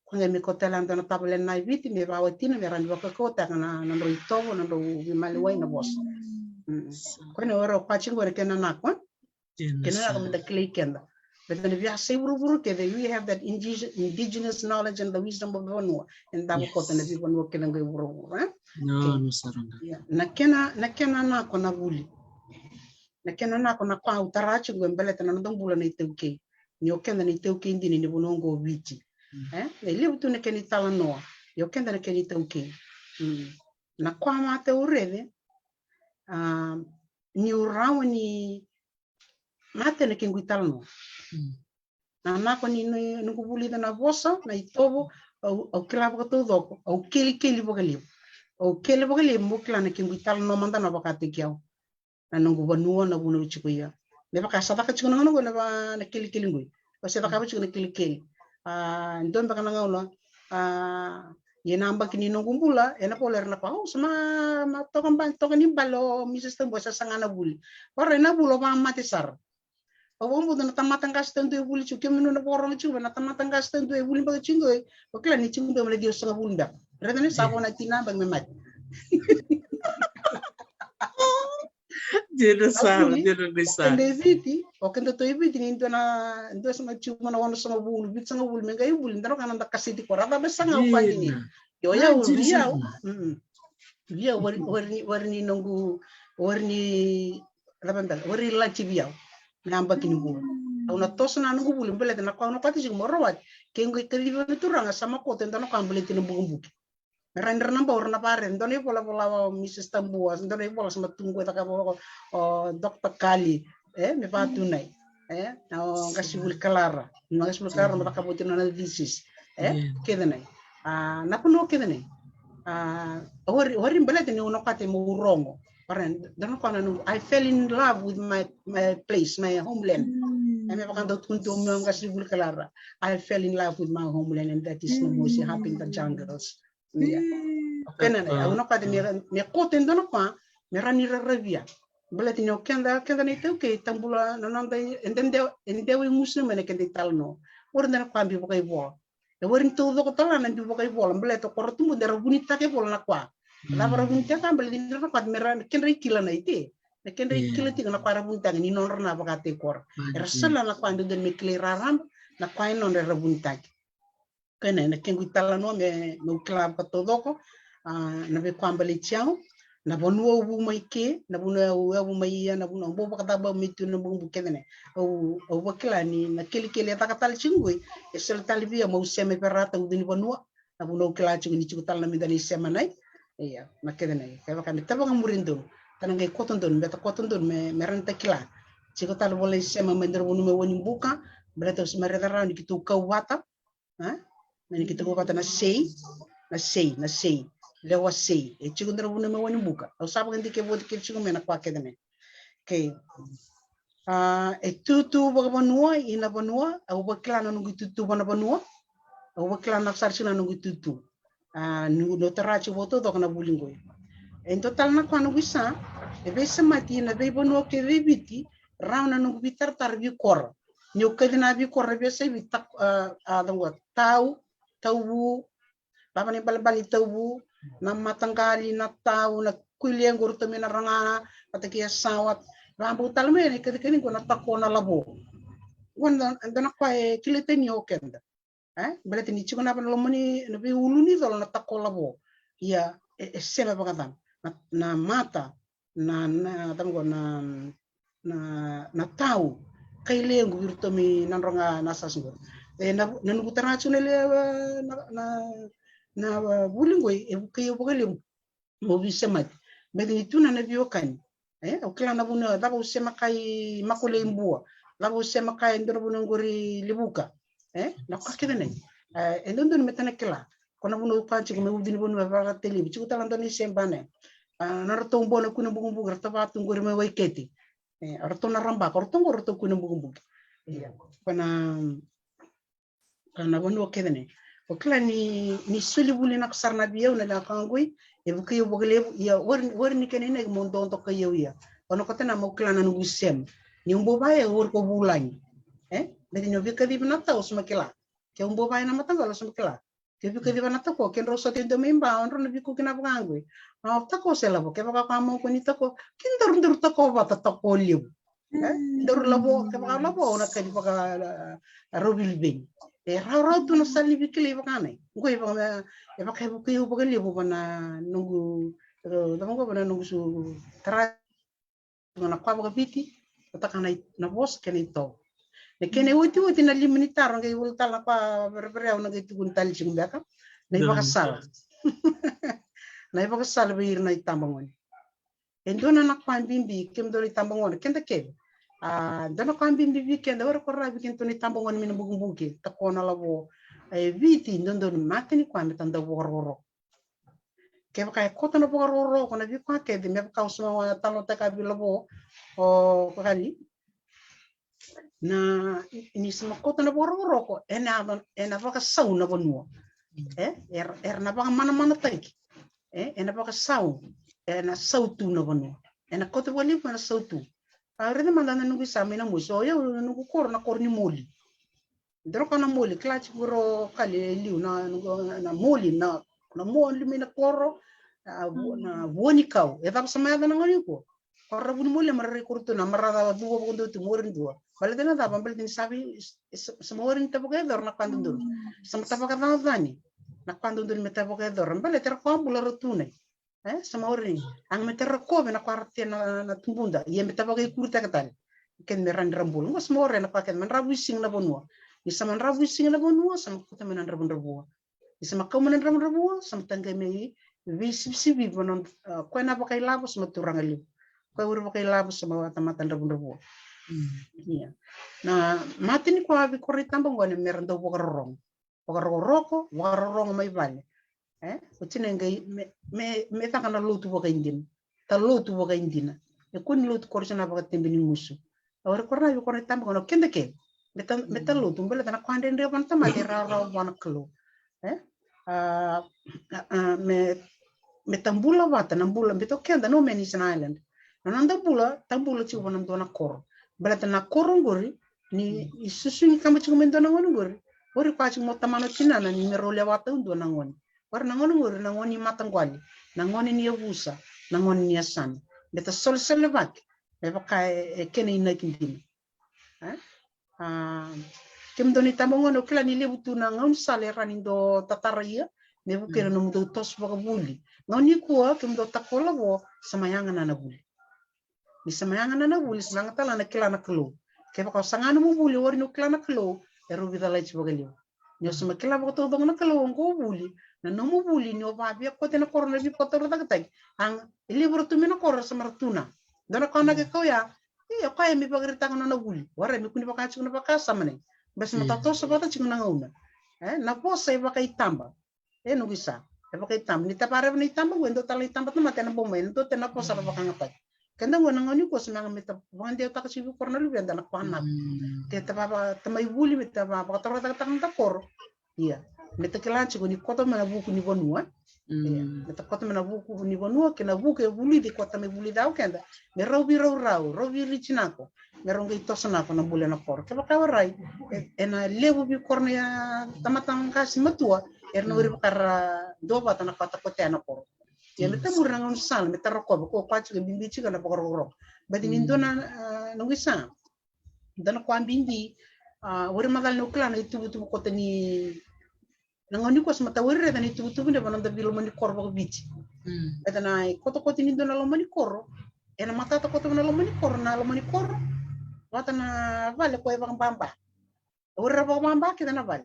Koya qai me kau tale a dua na tavale na i Viti, me vawatina, me rawa ni vakakautaka na, na nodrau itovo, na nodrau veimaliwai na vosa. Koya na ora o koya tiko na kena nako, e? Kena nako me da kilai keda. Baleta na veiyasai vuravura kece, we have that indige-, indigenous knowledge and the wisdom of the vanua. E davo koto na veivanua kece qo e vuravura, e? Na kena, na kena nako na vuli. Na kena nako na ka au tara tiko qo e baleta na noda bula na iTaukei. Ni o keda na iTaukei dina ni vanua qo o Viti. E? E levu tu na kena italanoa. Ni o keda na kena iTaukei. Na ka mata au raica, a, niu rawa ni mate na kequ italanoa. Na nako ni, ni, noqu vulica na vosa, na itovo, au, au kila vakataucoko, au kelikeli vakalevu. Au kele vakalevu, meu kila na kequ italanoa mada na vakataki au. Na noqu vanua, na vanua au tiko ia. Me vaka sa caka tiko na gauna qo na va, na kelikeli qoi. Au se cakava tiko na kelikeli. A, dua beka na gauna, a, Ia na yabaki ni noqu bula, ena vola era na kua, o, sa ma, ma toka ba, toka ni bale o Mrs Tabua, sa saga na vuli. Vara na vuli o vamate sara. Au vakabauta na tamata qase tadua e vuli tiko, kemuni na vakarogo tiko, na tamata qase tadua e vuli beka tiko, o kila ni tiko beka me na ciwasagavulu beka. Raica ni sa vo na tina beka me mate. Dina sara, dina ni sara. O keda e Viti, o keda tu e Viti ni dua na, dua sa na tiko na onosagavulu, vitusagavulu, me qai vuli, dua na ka na da kaseti ko, raica me saga o kua ni. Io, ia, ia. Vei au, wari, wari ni, wari ni noqu, wari ni, cava beka, wari ni lati vei au. Na yabaki ni bula. Au na toso na noqu vuli, baleta na kua au na kua tiko mo rawati. Ke qai kacivi na turaga, sa ma koto e dua na kua baleti na bukabuki. Me ra ni ra na bau, ra na vare, dua na ivola vola o Mrs Tabua, dua na ivola sa ma tu qo e caka o, o Doctor Kali, e, me vatu nai. E, o qase vuli kalara, na qase vuli kalara, ma caka voti na thesis. E, kece nai. A, na vanua kece nai. A, wari, wari baleta ni au na kua te mo rogo. Paren, dua na kua na noqu, I fell in love with my, my place, my homeland. E me vaka dau tukuni tu o meu qase vuli kalara. I fell in love with my homeland and that is no more, she happened the jungles. Ia. O kena na, au na kua te me, me koto e dua na kua, me ra ni raravia. Baleta ni o keda, keda na iTaukei, tabula na noda, e dede, e dewa i gusu mai na keda italanoa. Wari dua na kua biu vakaivola. E wari ni taucoko tale na biu vakaivola, baleta o kora tubu de ra vunitaka e vola na kua. Cava ra vunitaka, baleta ni ra na kua me ra, kedra ikila na ite. Na kedra ikila tiko na kua ra vunitaka ni nodra na vakate kora. Era sala na kua dodonu me kilai raraba, na kua e nodra era vunitaki. Kena, na kequ italanoa me, meu kila vakataucoko, a, na veikua baleti au, na vanua au vu mai ke, na vanua au, au vu mai ia, na vanua au bau vakacava mai tu na bukabuka kece ne. Au, au vakila ni na kelikeli e caka tale tiko qoi, e soli tale vei au meu sema e Verata, ucu ni vanua, na vanua au kila tiko ni tiko tale na mida ni sema nai. Ia, na kece nai. Kevaka me tavaka muri donu, ta na qai koto donu, me ta koto donu, me, me ra ni ta kila. Tiko tale vola i sema mai dra vanua me Wanibuka, baleta au se me raica rawa ni keitou kau vata, A? Na ni keitou vata na sei, na sei, na sei. Lewa sei. E tiko dra vuna me Wanibuka. Au sa vakadike voti ke tiko me na kua kece me. Okay. A, e tutu vakavanua, ina vanua, au vakila na noqu itutu vana vanua. Au vakila na sara tiko na noqu itutu. A, nu, nu tara tiko vakataucoko na vuli qoi. E dua tale na kua noqu isa, e veisemati ina veivanua kece e Viti, rawa na noqu veitaratara veikoro. Ni au kaci na veikoro na veiyasai Viti, a, a, tau, tau, tauvu, vava na ibalebale ni tauvu, na mataqali, na tau, na kuilequ, ratou me na ragana, vata kei a sawa. Vabau tale mai na ikacikaci qo na tako na lavo. Qo na, dua na kua e kilai tani o keda. E? Baleta ni tiko na vanua lomani, na veiulu ni colo na tako lavo. Ia, e, e sema vakacava. Na, na mata, na, na, tamo qo na, na, na tau. Kai lequ vei iratou me na droga na sasa qo. E, na, na noqu tara tiko na le, na, na, na vuli qoi, e vukei au vakalevu. Mo veisemati. Baleta ni tu na na veiwekani. E, au kila na vuna, cava au sema kai Makolei Bua. Cava au sema kai dua na vuna qori Levuka. E, na ka kece nai. E, e dodonu me ta na kila. Ko na vuna au ka tiko me ucu ni vanua e Verata levu. Tiko tale dua na isema ne. A, na ratou bua na kuna bukabuka, ratou vatu qori me Waikete. E, ratou na rabaka, ratou qori ratou kuna bukabuka. Ia, ko na Ka na vanua kece ne. O kila ni, ni soli vuli na ka sara na vei au na ka qoi, e vukei au vakalevu, ia, wari, wari ni kena inaki mo dodokai au ia. O na kota na mo kila na noqu sema. Ni au bau vaya, wari ko vulagi. E? Beti ni au veikacivi na tau, suma kila. Ke au bau vaya na mataqali, suma kila. Ke veikacivi na tako, ke drau sote dua mai ba, o drau na veikuki na vaka qoi. A, tako se lavo, ke vaka ka mo ko ni tako, ke daru, daru tako vata tako levu. E? Daru lavo, kevaka lavo, au na kaci vaka, a, rau viliveli. E rawarawa tu na sala ni veikilai vaka nai. Qo e vaka, e vaka e vukei au vakalevu vana noqu, e, cava qo vana noqu su, tara, na kua vakaviti, vata ka na i, na vosa kei na itovo. Na kena iotioti na lima ni taro, qai vula tale na kua verevere au na qai tukuni tale tiko beka. Na ivakasala. Na ivakasala vei ira na itabagone. E dua na kua bibi, kemudou na itabagone, keda kece. A, dua na kua bibi vei keda, o ira ko ravi kemudou na itabagone mai na bukabuka, tako na lavo. E Viti, dodonu mata ni kua me ta dau vakarokoroko. Kevaka e koto na vakarokoroko, na veikua kece, me vaka au sa talanoataka vei Lavo, o Kakali. Na, ni sa mai koto na vakarokoroko, ena, ena vakasau na vanua. E, era, era na vakamanamanataki. E, ena vakasau, ena sau tu na vanua. Ena kauta vakalevu ena sau tu. A, raica mada na noqu isa mai na mosi. O yau na noqu koro na koro ni moli. Dro ka na moli, kila tiko ro kali e liu na, na, na moli, na, na moli mai na koro, a, vu-, na vua ni kau. E cava sa mai yaco na gauna nikua? Koro ra vu ni moli, mara rai koro tu na mara ca cuva vakadua tu, mori dua. Baleta na cava, baleta ni sa vei, sa, sa mori ni tavaka e coro na ka dodonu. Sa ma tavaka cacani. Na ka dodonu me tavaka e coro. Baleta ra koya bula ra tu nai. E, sa mauri. Aga me tara kove na kua ra tea na, na tubuda. Ia me tavaka i kuritaka tale. Kena me rani ra bula. Qo sa mauri na kua kena me dravu i siga na vanua. Ni sa ma dravu i siga na vanua, sa ma kauta mai na dravudravua. Ni sa ma kau mai na dravudravua, sa ma taqai mai veisivisivi vana, a, koya na vakailavo sa ma turaga levu. Koya uri vakailavo sa ma tamata dravudravua. Ia. Na mata ni kua vei koro i taba qo na me ra dau vakarorogo. Vakarokoroko, vakarorogo mai vale. E? Oti na qai me, me, me caka na lotu vakaidina. Ta lotu vakaidina. E kua ni lotu koro sa na vakatebe ni gusu. Au rai koro na vi koro na taba kono keda ke. Me ta, me ta lotu, baleta na kua dredre vana tamata e rawarawa vua na Kalou. E? A, a, a, me, me ta bula vata, na bula, me ta keda no man is an island. Na noda bula, ta bula tiko vana dua na koro. Baleta na koro qori, ni, i susugi kama tiko me dua na gone qori. Ori kua tiko mo tamana tinana, ni me rau lewa tau dua na gone. Ori na gone qori, na gone ni mataqwali, na gone ni yavusa, na gone ni yasana. Me ta solesolevaki, me vaka e, e kena inaki dina. E? A, kemudou ni taba gone, au kila ni levu tu na gaunisala e rawa ni dou tatara ia, me vukei na nomudou toso vakavuli. Gauna nikua, kemudou takola vo, sa ma yaga na na vuli. Ni sa ma yaga na na vuli, sa ma yaga tale na kila na Kalou. Kevaka o saga nomu vuli, ori ni o kila na Kalou, e rau vica laiti vakalevu. Ni o sa ma kila vakataucoko na Kalou, oqo o vuli, na nomu vuli, ni o vavia kote na koro na veivakatorocaketaki. Aga, e levu ra tu mai na koro, sa ma ra tu na. Dua na kawa na ke kau ya, e, o koya me vakaraitaka na nona vuli. Warai, me kua ni vaka tiko na vakasama nei. Basi ma ta toso vata tiko na gauna. E, na vosa e vakaitaba. E noqu isa. E vakaitaba. Ni ta vareva na itaba qo, e dua tale na itaba tamata ena bau mai, e dua tale na vosa ra vakayagataki. Keda qo na gauna nikua sa mega me ta vakadewataka tiko vei koro na luveda na kua na. Te ta vava, ta mai vuli, me ta vavakatorocaketaka na ta koro. Ia. Me ta kila tiko ni koto mai na vuku ni vanua. Ia. Me ta koto mai na vuku ni vanua, kei na vuku e vulici, koto mai vulici au keda. Me rau veiraurau, rau veiritinako. Me rau qai toso nako na bula ena koro. Kevaka warai, e, ena levu vei koro na tamata qase matua, era na wiri vaka ra duavata na kota kotea na koro. Ia me ta muri na gaunisala, me ta rokova, ko kua tiko e bibi tiko na vakarokoroko. Bati ni dua na, a, noqu isa. Dua na kua bibi, a, wari macala ni o kila na itubutubu koto ni Na gauna nikua sa mata wiri raica na itubutubu ni vana noda veilomani koro vakaviti. Raica na ikotokoto ni dua na lomani koro. Ena matata koto na lomani koro, na lomani koro. Vata na vale ko e vakababa. Wiri ra vakababa kece na vale.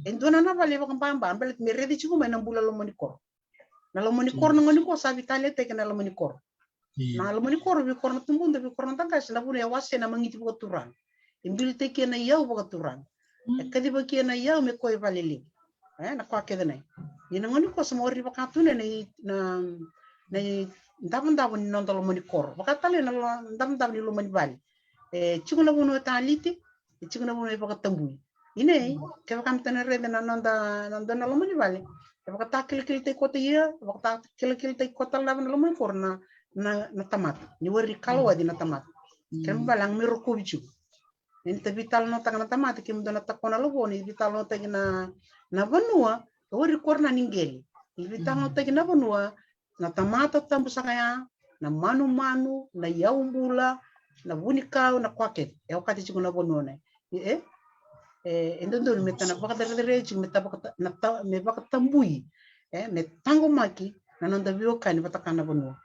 E dua na vale e vakababa, baleta me raici tiko mai na bula lomani koro. Na lomani koro na gauna nikua sa vitaliataki na lomani koro. Na lomani koro, vei koro na tubuda, vei koro na daqasi, na vuna e wasea na magiti vakaturaga. E bilitaki ena iyau vakaturaga. E kacivakia na iyau me koya e valelevu. E, na koya kece nai. Ia na gauna nikua sa mori vaka tu na, na, na idavodavo ni noda lomani koro. Vaka tale na davodavo ni lomani vale. E tiko na vanua taliti, e tiko na vanua e vakatabui. Inei, kevaka me ta na raica na noda, na noda na lomani vale. E vakatakilakilatakoto ia, e vakatakilakilatakoto tale na lomani koro na, na, na tamata. Ni wari kalawaci na tamata. Kena vale aga me rokovi tiko. Ni ta vitalanoataka na tamata, kemudou na takona lovo, ni vitalanoataki na, na vanua, e wari koro na ni qele. Ni vitalanoataki na vanua, na tamata tabu saka ya, na manumanu, na iyau bula, na vunikau, na koya kece. E okati tiko na vanua na. E, e, e dodonu me ta na vakacerecerei tiko, me ta vakata, na ta, me vakatabui. E, me taqomaki, na noda veiwekani vata ka na vanua.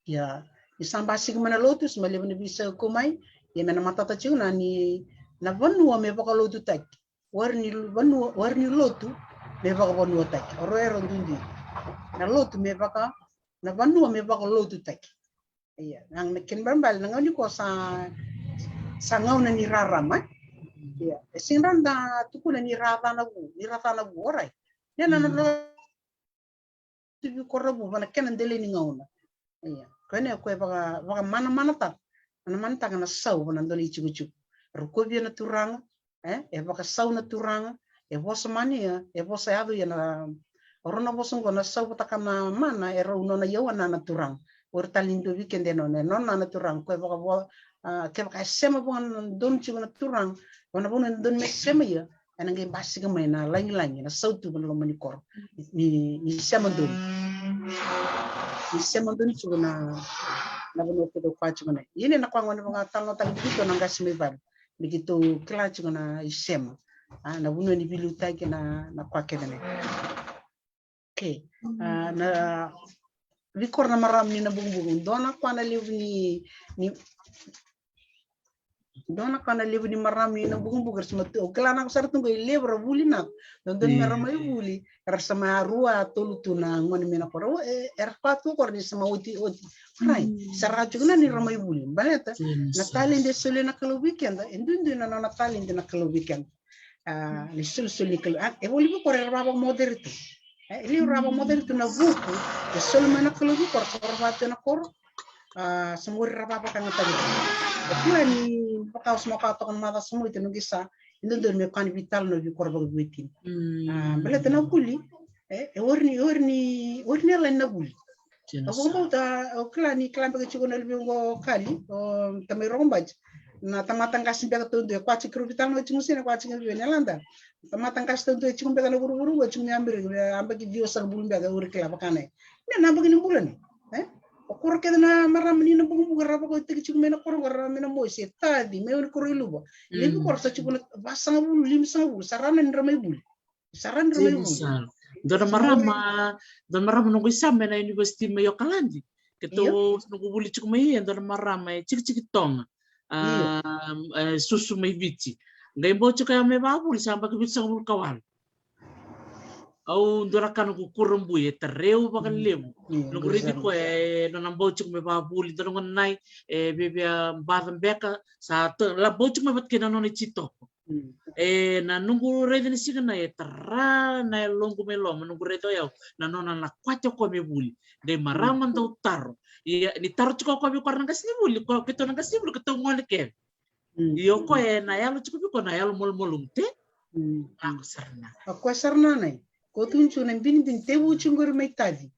Ia, ni sa basika mai na lotu, sa mai levu na veisau kau mai, ia me na matata tiko na ni, na vanua me vakalotutaki. Wari ni vanua, wari ni lotu, me vakavanuataki. Oro era duidui. Na lotu me vaka, na vanua me vakalotutaki. Ia, na, na kena balebale, na gauna nikua sa, sa gauna ni rarama. Ia, e sega ni da tukuna ni ra ca na vu, ni ra ca na vu, orait. Ia, na, na, na, tu vei koro na vu, vana kena dela ni gauna. Ia. Koya na, koya e vaka, vakamanamanataka. Manamanataka na sau, vana dua na itikotiko. Rokovia na turaga, e, e vakasau na turaga, E vosa mana ia, e vosa yaco ia na, o rau na vosa oqo na sau vata kei na mana, e rau nona iyau na, na turaga. O ira tale ni dua vei keda e nona, e nona na turaga, ko e vakavo, a, kevaka e sema vua na donu tiko na turaga, vua na vanua e donu me sema ia, ena qai basika mai na lagilagi, na sautu vua na loma ni koro. Ni, ni sema donu. Ni sema donu tiko na, na vanua keitou koya tiko na. Ia ni na koya gona vakatalanoataki tiko na qase mai vale. Me keitou kila tiko na isema. A, na vanua ni veiliutaki na, na koya kece na. Okay. A, na veikoro na marama ni na bukubuku. Dua na koya na levu ni, ni, dua na koya na levu ni marama ni na bukubuku. Era sa mai tu, au kila na ko sara tu qo e levu ra vuli na. Dodonu me ra mai vuli. Era sa mai rua, tolu tu na gone mai na koro. E, era koya tu koro ni sa mai oti, oti. Right. Sa ra tiko na ni ra mai vuli. Baleta, na talent e solia na Kalou vei keda. E duidui na nona talent na Kalou vei keda. A, ni solisoli ni Kalou. A, e voli vei koro era vavakamoderi tu. E, e liu ra vakamoce tu na vuku, e soli mai na Kalou vei koro, sa ra vatu ena koro. A, sa mori ra vavakagataki. E kila ni vaka au sa maka toka na maca sa moita noqu isa, e dodonu me kani vitala na vei koro vakavuetini. A, baleta na vuli, e, e ori ni, ori ni, ori ni yalani na vuli. Au vakabauta, au kila ni kila beka tiko na luve oqo o Kali, o tamai Rokobati. Na tamata qase beka taudua, e koya tiko rau vitala na tiko sina, e koya tiko rau na lada. Tamata qase taudua e tiko beka na vuravura, e tiko mai Amerika, me yabaki ciwasagavulu beka, au kila vaka na. Ni na yabaki ni bula ni. E? O koro kece na marama ni na bukubuku, ra vakaotaki tiko mai na koro, ra mai na mosi, e taci, mai oni koro i luva. Levu koro sa tiko na vasagavulu, limasagavulu, sa ra na ni ra mai vuli. Sa ra ni ra mai vuli. Dua na marama, dua na marama noqu isa mai na university mai Okaladi. Keitou noqu vuli tiko mai ia, dua na marama e tikitiki Toga. A, e susu mai Viti. Qai bau tiko ya me vavuli, sa yabaki vitusagavulu ka walu. Au dua na ka noqu kurabui, e tareu vakalevu. Noqu raici koya, e nona bau tiko me vavuli, dua na gone nai, e vevea baca beka, sa la bau tiko me vata kei na nona ititoko. E, na noqu raica ni siga na e tara na yaloqu mai loma, noqu raica o yau, na nona na kwate o koya me vuli. Qai marama dau taro. Ia, ni taro tiko o koya vei koya na qase ni vuli, ko keitou na qase ni vuli, keitou gone kece. Ia o koya e na yalo tiko vei koya na yalo malumalumu te. Lako sara na. O koya sara na nai. Ko tu tiko na binibini tevu tiko qori mai taci.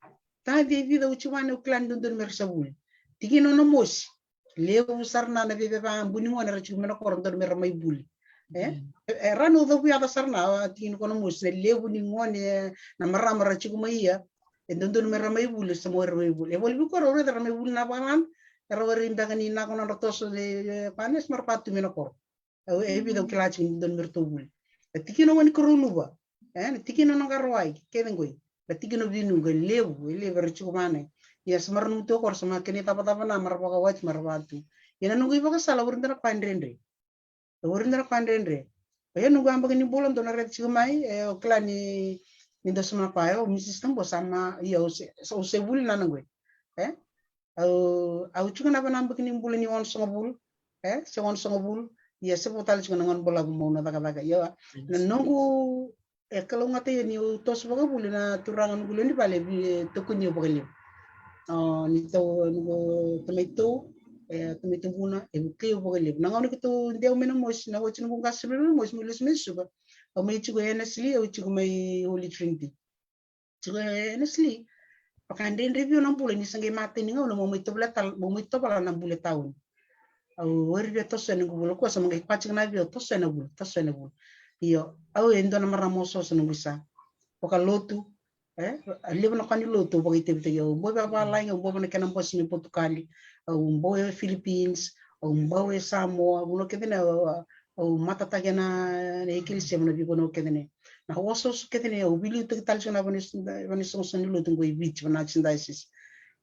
Taci e vica uci vane au kila ni dodonu me ra sa vuli. Tikina na mosi. Levu sara na na veveva buni gone ra tiko mai na koro dodonu me ra mai vuli. E? E, e ra na ucavu yaca sara na, a, tikina ko na mosi na levu ni gone, e, na marama ra tiko mai ia. E dodonu me ra mai vuli, sa mo ra mai vuli. E voli vei koro, ra mai vuli na vakalana, era wari beka ni na ko na ra toso, e, e, panes, mara patu mai na koro. E, e vica au kila tiko ni dodonu me ratou vuli. E tikina wani koro luva. E, na tikina na qaro ai, kece qoi. Na tikina vinu qoi levu, e levu era tiko vane. Ia sa mara nutu koro sa ma kena icavacava na mara vakawati mara vatu. Ia na noqu ivakasala, au rida na koya dredre. Au rida na koya dredre. Ia noqu yabaki ni bula dou na raica tiko mai, e, au kila ni, ni dou sa ma na koya, e, au misisi tabu sa ma, ia au se, au se vuli na na qoi. E? Au, au tiko na vanabaki ni bula ni onosagavulu. E, se onosagavulu. Ia se vo tale tiko na gauna balavu mo na cakacaka. Ia, na noqu, e, kalougata ia niu toso vakavuli na turaga noqu lewe ni vale, e, tokoni au vakalevu. O, ni tau, noqu tamaitou, e, tamaitou vuna, e vukei au vakalevu. Na gauna keitou dewa mai na mosi, na oti noqu qase mai na mosi, meu lesu mai Suva. Au mai tiko e Annesley, au tiko mai Holy Trinity. Tiko e Annesley. Vakadredre vei au na bula ni sa qai matai ni gauna mo mai tovala tal-, mo mai tovala na bula e tauni. Au wari via toso ena qu vula, kua sa ma qai kua tiko na via toso ena vula, toso ena vula. Io, au e dua na marama osooso na qu isa. Vakalotu, e, levu na ka ni lotu, au vakaitavitaki au. Bau vei vavalagi, au bau vei na kena bosi mai Potukali. Au bau e Philippines, au bau e Samoa, vanua kece na, au, au matataki ena, na ekelesia mai na veivanua kece ne. Na osooso kece ne, au veiliutaki tale tiko na vane, vane sogosogo ni lotu qo i Viti, vana archdiocese.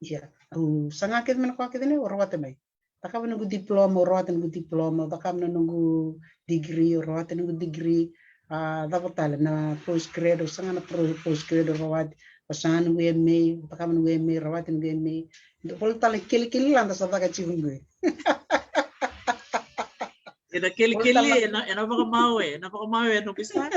Ia, au saga kece mai na koya kece ne, au rawata mai. Cakava noqu diploma, au rawata noqu diploma, cakava na noqu degree, au rawata noqu degree. A, cava tale na postgrad, au saga na pro-, postgrad, au rawata. Au saga noqu M A, au cakava noqu M A, rawata noqu M A. Dua tale na kelekele lada sa caka tiko qo. Ena kelekele, ena, ena vakamawe, ena vakamawe, ena visa.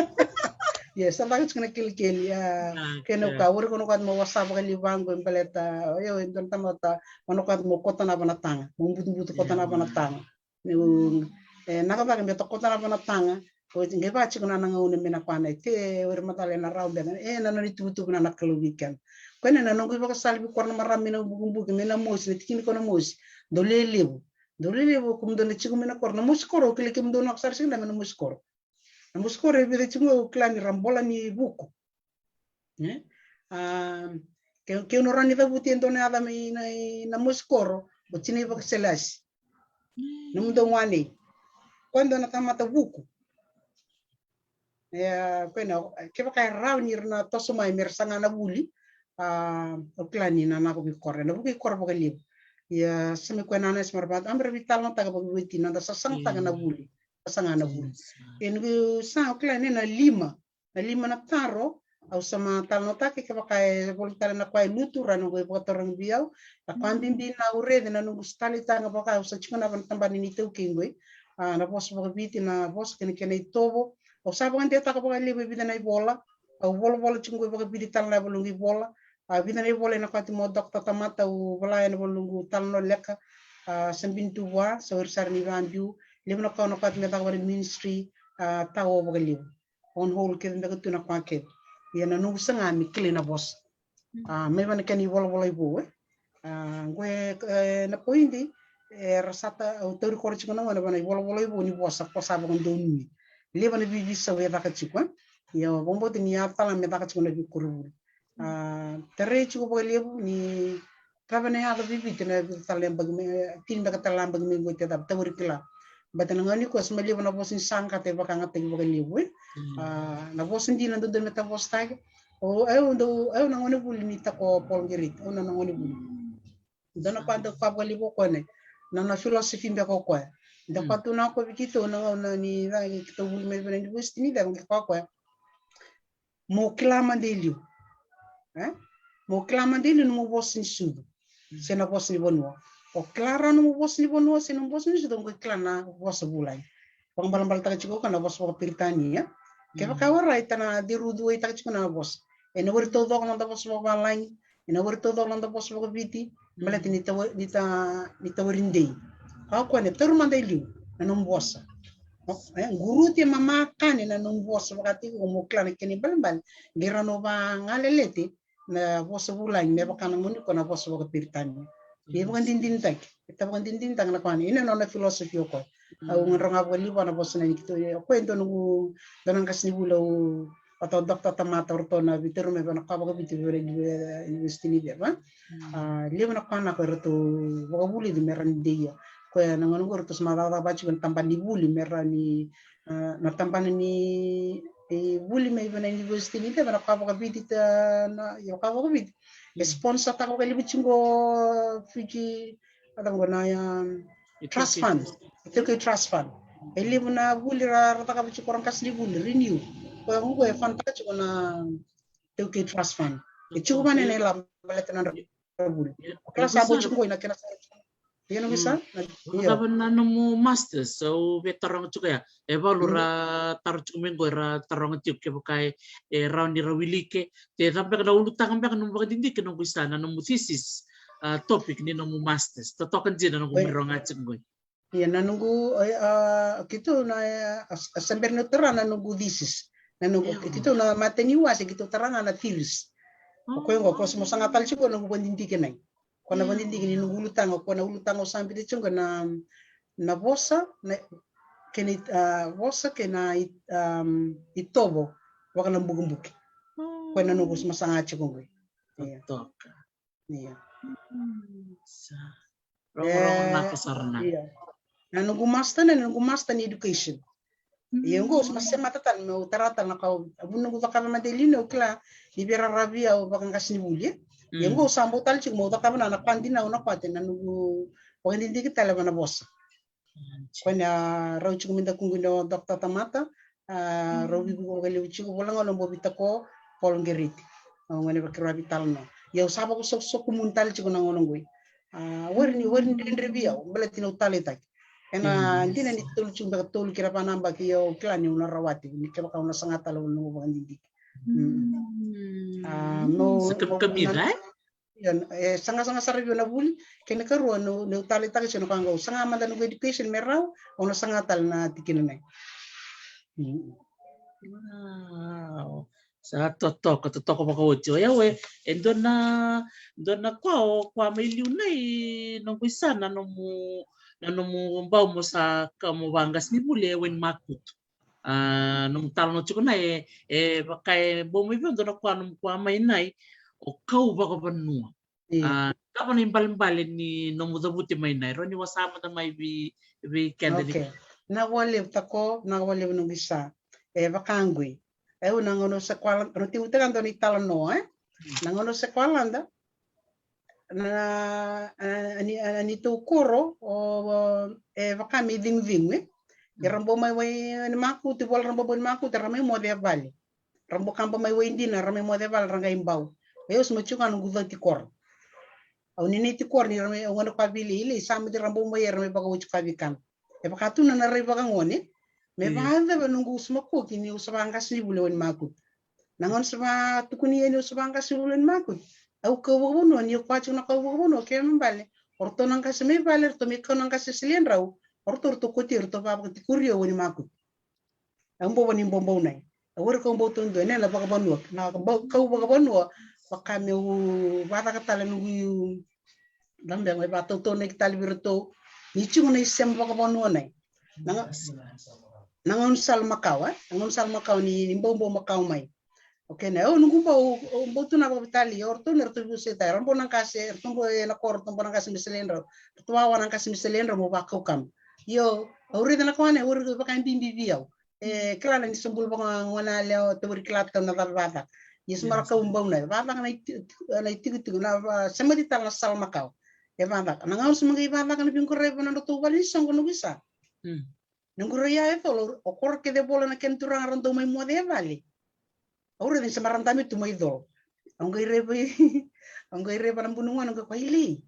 Ia, sa caka tiko na kelekele, ia. Kena ka, wari ko na ka mo wasa vakalevu vaqo, baleta, io, e dua na tamata, mo na ka mo kota na vanataga, mo butubutu kota na vanataga. Meu, e, na ka vaka me ta kota na vanataga, Oti qai vaka tiko na na gauna me na kua na e te o ira macala e na rawa beka e na nona ituvatuva na na Kalou vei keda. Koya na noqu ivakasala vei kora na marama mai na Bukibuki mai na mosi na tikina ko na mosi. Dau lelevu, dau lelevu kemudou na tiko mai na koro na mosi koro au kilai kemudou na ko sara sega na mai na mosi koro. Na mosi koro e vica tiko au kila ni ra bola ni vuku. E? A, ke, ke au na rawa ni cavuti e dua na yaca mai na, na mosi koro o tina ivakaselasi. Nomudou gone. Koya dua na tamata vuku. Ia, koya na, kevaka e rawa ni ra na toso mai me ra saga na vuli, a, au kila ni na nako vei kora. Na vuku i kora vakalevu. Ia, sa me koya na nasi mara vata, a me ra veitalanoataka vakaveiwatini, noda sasagataka na vuli. Sasaga na vuli. Ia, noqu sa, au kila ni na lima. Na lima na taro, au sa ma talanoataka kevaka e voli tale na koya e lutu, ra noqu e vakatarogi vei au. Na koya bibi na au raica na noqu sa taleitaka vaka au sa tiko na va na tabana ni taukei qoi. A, na vosa vakaviti, na vosa kei na kena itovo. Au sa vakadewataka vakalevu e vica na ivola. Au volavola tiko qo e vakavici tale na valoqu ivola. A, vica na ivola ena kati mo Doctor Tamata, au vola ena valoqu talanoa leka. A, sa bini tu vua, sa weri sara ni vabiu. Levu na ka au na kati me caka vale ministry, a, tao vakalevu. On whole kece beka tu na koya kece. Ia na noqu saga me kilai na vosa. A, mai vana kena ivolavola i vou, e. A, qo e, e, na poidi, e, ra sa ta, au tauri kora tiko na gone vana ivolavola i vou ni vosa, ko sa vakadonui. Levu na vivisau e caka tiko, e. Ia, vakabauta ni a tala me caka tiko na veikoronivuli. A, tarai tiko vakalevu ni cava na yaca viviti na vica tale na yabaki mai, tini beka tale na yabaki mai qo e te cava, tauri kila. Bata na gauna ni koya sa mai levu na vosa ni saqata e vakayagataki vakalevu, e. A, na vosa dina dodonu me ta vosataki. O, au dau, au na gone vuli ni tako Paul Gerrit, au na, na gone vuli. Dua na koya dau ka vakalevu o koya na, na, na philosophy beka o koya. Da ka tu na koya vei keitou na gauna ni, na, keitou vuli mai vei na university ni Ceva, qai ka o koya. Mo kila mada e liu. E? Mo kila mada e liu nomu vosa ni sucu. Se na vosa ni vanua. O kila rawa nomu vosa ni vanua, se nomu vosa ni sucu, o qai kila na vosa vulagi. Vakabalabalataka tiko ka na vosa vakaperitania. Kevaka o rai ta na cerucuaitaka tiko na vosa. Ena wari taucoko na noda vosa vakavalagi. Ena wari taucoko na noda vosa vakaviti, baleta ni tawa, ni ta, ni tawari dei. Ka o koya na tauri mada e liu na nomu vosa. O, e, guruti e mamakane na nomu vosa vakatiko mo kila na kena ibalebale. Qai rawa ni vakagaleleti na vosa vulagi me vaka na moni ko na vosa vakaperitania. E vakadinadinataki. E ta vakadinadinataka na koya na, ina nona philosophy o koya. Au gadreva ga vakalevu na vosa na ni keitou, o koya e dua noqu, dua na qasenivuli au Vata o Doctor Tamata, o ratou na veitauri mai vei na ka vakaviti vei ira na University ni Ceva. A, levu na ka na ko ratou vakavulici me ra ni deia. Koya na gauna qo ratou sa mai cakacaka vata tiko na tabana ni vuli me ra ni, a, na tabana ni, e, vuli mai vei na University ni Ceva na ka vakaviti ta, na, io ka vakaviti. E sponsor taka vakalevu tiko qo Fiji, a, cava na, a, trust fund. ITaukei Trust Fund. E levu na vuli ra, ra cakava tiko ra qasenivuli, renew. Koya qo e fund taka tiko na ITaukei Trust Fund. E tiko vana na ilavo baleta na nodra vuli. O kila sa bau tiko qo ina kena sa. Ia na visa? Io. Cava na nomu masters, au via taroga tiko ya. E valu ra taro tiko mai qo, ra taroga tiko kevaka e, e rawa ni ra wiliki. Ke cava beka na ulutaga beka nomu vakadidike noqu isa na nomu thesis, a, topic ni nomu masters. Totoka dina noqu mai rogoca tiko qo. Ia na noqu, e, a, keitou na, e, a, a, sa bera ni tara na noqu thesis. Na noqu, keitou na mataniwase, keitou tara ga na theories. O koya qo, ko sa mo saga tale tiko noqu vakadidike nai. Ko na vakadidike ni noqu ulutaga, ko na ulutaga au sa biuta tiko na, na vosa, na, kei na, a, vosa, kei na i, um, itovo, vaka na bukibuki. Koya na noqu sa mo saga tiko qo. Ia. Totoka. Ia. Sa. Rogorogo na ka sara na. Ia. Na noqu master na, na noqu master ni education. Ia qo, sa ma semata tale, meu tara tale na ka, a vu noqu cakava mada e liu, au kila ni via raravi au vakaqasenivuli. Ia qo, sa bau tale tiko, meu cakava na, na ka dina au na kate, na noqu vakadidike tale va na vosa. Koya na rau tiko mai dakuqu na Doctor Tamata, a, rau veivuke vakalevu tiko, vola gauna bau veitako Paul Gerrit. Au gone vakaroa veitalanoa. Ia au sa vakasokosokomuni tale tiko na gauna qoi. A, wari ni, wari ni dredre vei au, baleta ni au taleitaki. Ena dina ni tolu tiko beka tolu ki na va na yabaki, ia au kila ni au na rawati, ni kevaka au na saga tale au na noqu vakadidike. A, no, sa kamikamica, e? Ia, e, sagasaga sara vei au na vuli, kena karua, no, no taleitaka tiko na ka qo, au saga mada noqu education me rau, au na saga tale na tikina nei. Wow. Sa totoka, totoka vakaoti. O yau e, e dua na, dua na koa, o koa mai liu na i noqu isa na nomu, na nomu bau mo sa ka mo vaqasenivuli e wainimakutu. A, nomu talanoa tiko na e, e vaka e bau mai vei au dua na koa nomu koa mai na i, o kau vakavanua. Io. A, cava na ibalebale ni nomu cavuti mai na i, rawa ni wasa mada mai vei, vei keda ni. Okay. Na walevu tako, na walevu noqu isa. E vaka qoi. E au na gauna se koa lada, na timu taka dua ni talanoa, e? Na gauna se koa lada, na, a, a, ni, a, ni tou koro, o, o, e vaka me cigucigu, e? Era bau mai wainimakutu, vola ra bau mai wainimakutu, ra mai moce e vale. Ra bau kaba mai waidina, ra mai moce e vale, ra qai bau. E au se mai tiko ga noqu cati koro. Au ninai tiko ni ra mai, au gona koa vili, ili, sa mai ra bau mai, era mai vakaoti koa vei kana. E vaka tu na na rai vakagone. Me vacava noqu se makoki ni au se vaqasenivuli e wainimakutu. Na gauna se vatukuni yani au se vaqasenivuli e wainimakutu. Au kau vakavanua, ni au koya tiko na kau vakavanua, ke me bale. O ratou na qase mai vale, ratou me kau na qase seledrau. O ratou, ratou koti, ratou vavakatikori au e wainimakutu. Au bau vani bobou nai. Au ira kau bau taudua, ne na vakavanua. Na bau, kau vakavanua, vaka meu vacaka tale noqu iu. Dabe, me vatautau nai ki tale vei ratou. Ni tiko na isema vakavanua nai. Na ga, na gauna sala makawa, e? Na gauna sala makawa ni, ni bau bau makawa mai. Okay, na, au noqu bau, au bau tu na vakavitali, o ratou na ratou vuseta, era bau na qase, ratou bau e na koro, ratou bau na qase me seledrau. Ratou wawa na qase me seledrau, mo vakau kama. Io, au raica na koa na, au raica vaka e bibi vei au. E, kila na ni se bula vaka gona yalewa, tou vei kila tau na cava vacaka. Ia se mara kau bau na, vacaka na iti-, na itikotiko, na va-, se mati tale na sala makawa. E vacaka. Na gauna se maqai vacaka na viqorai va na nodratou vale ni soqo noqu isa. Noqu rai ya e colo, o koro kece vola na kena turaga ra dau mai moce e vale. Au raica ni se mara dabe tu mai colo. Au qai rai vei, au qai rai va na bunu gona, au qai koya, ili.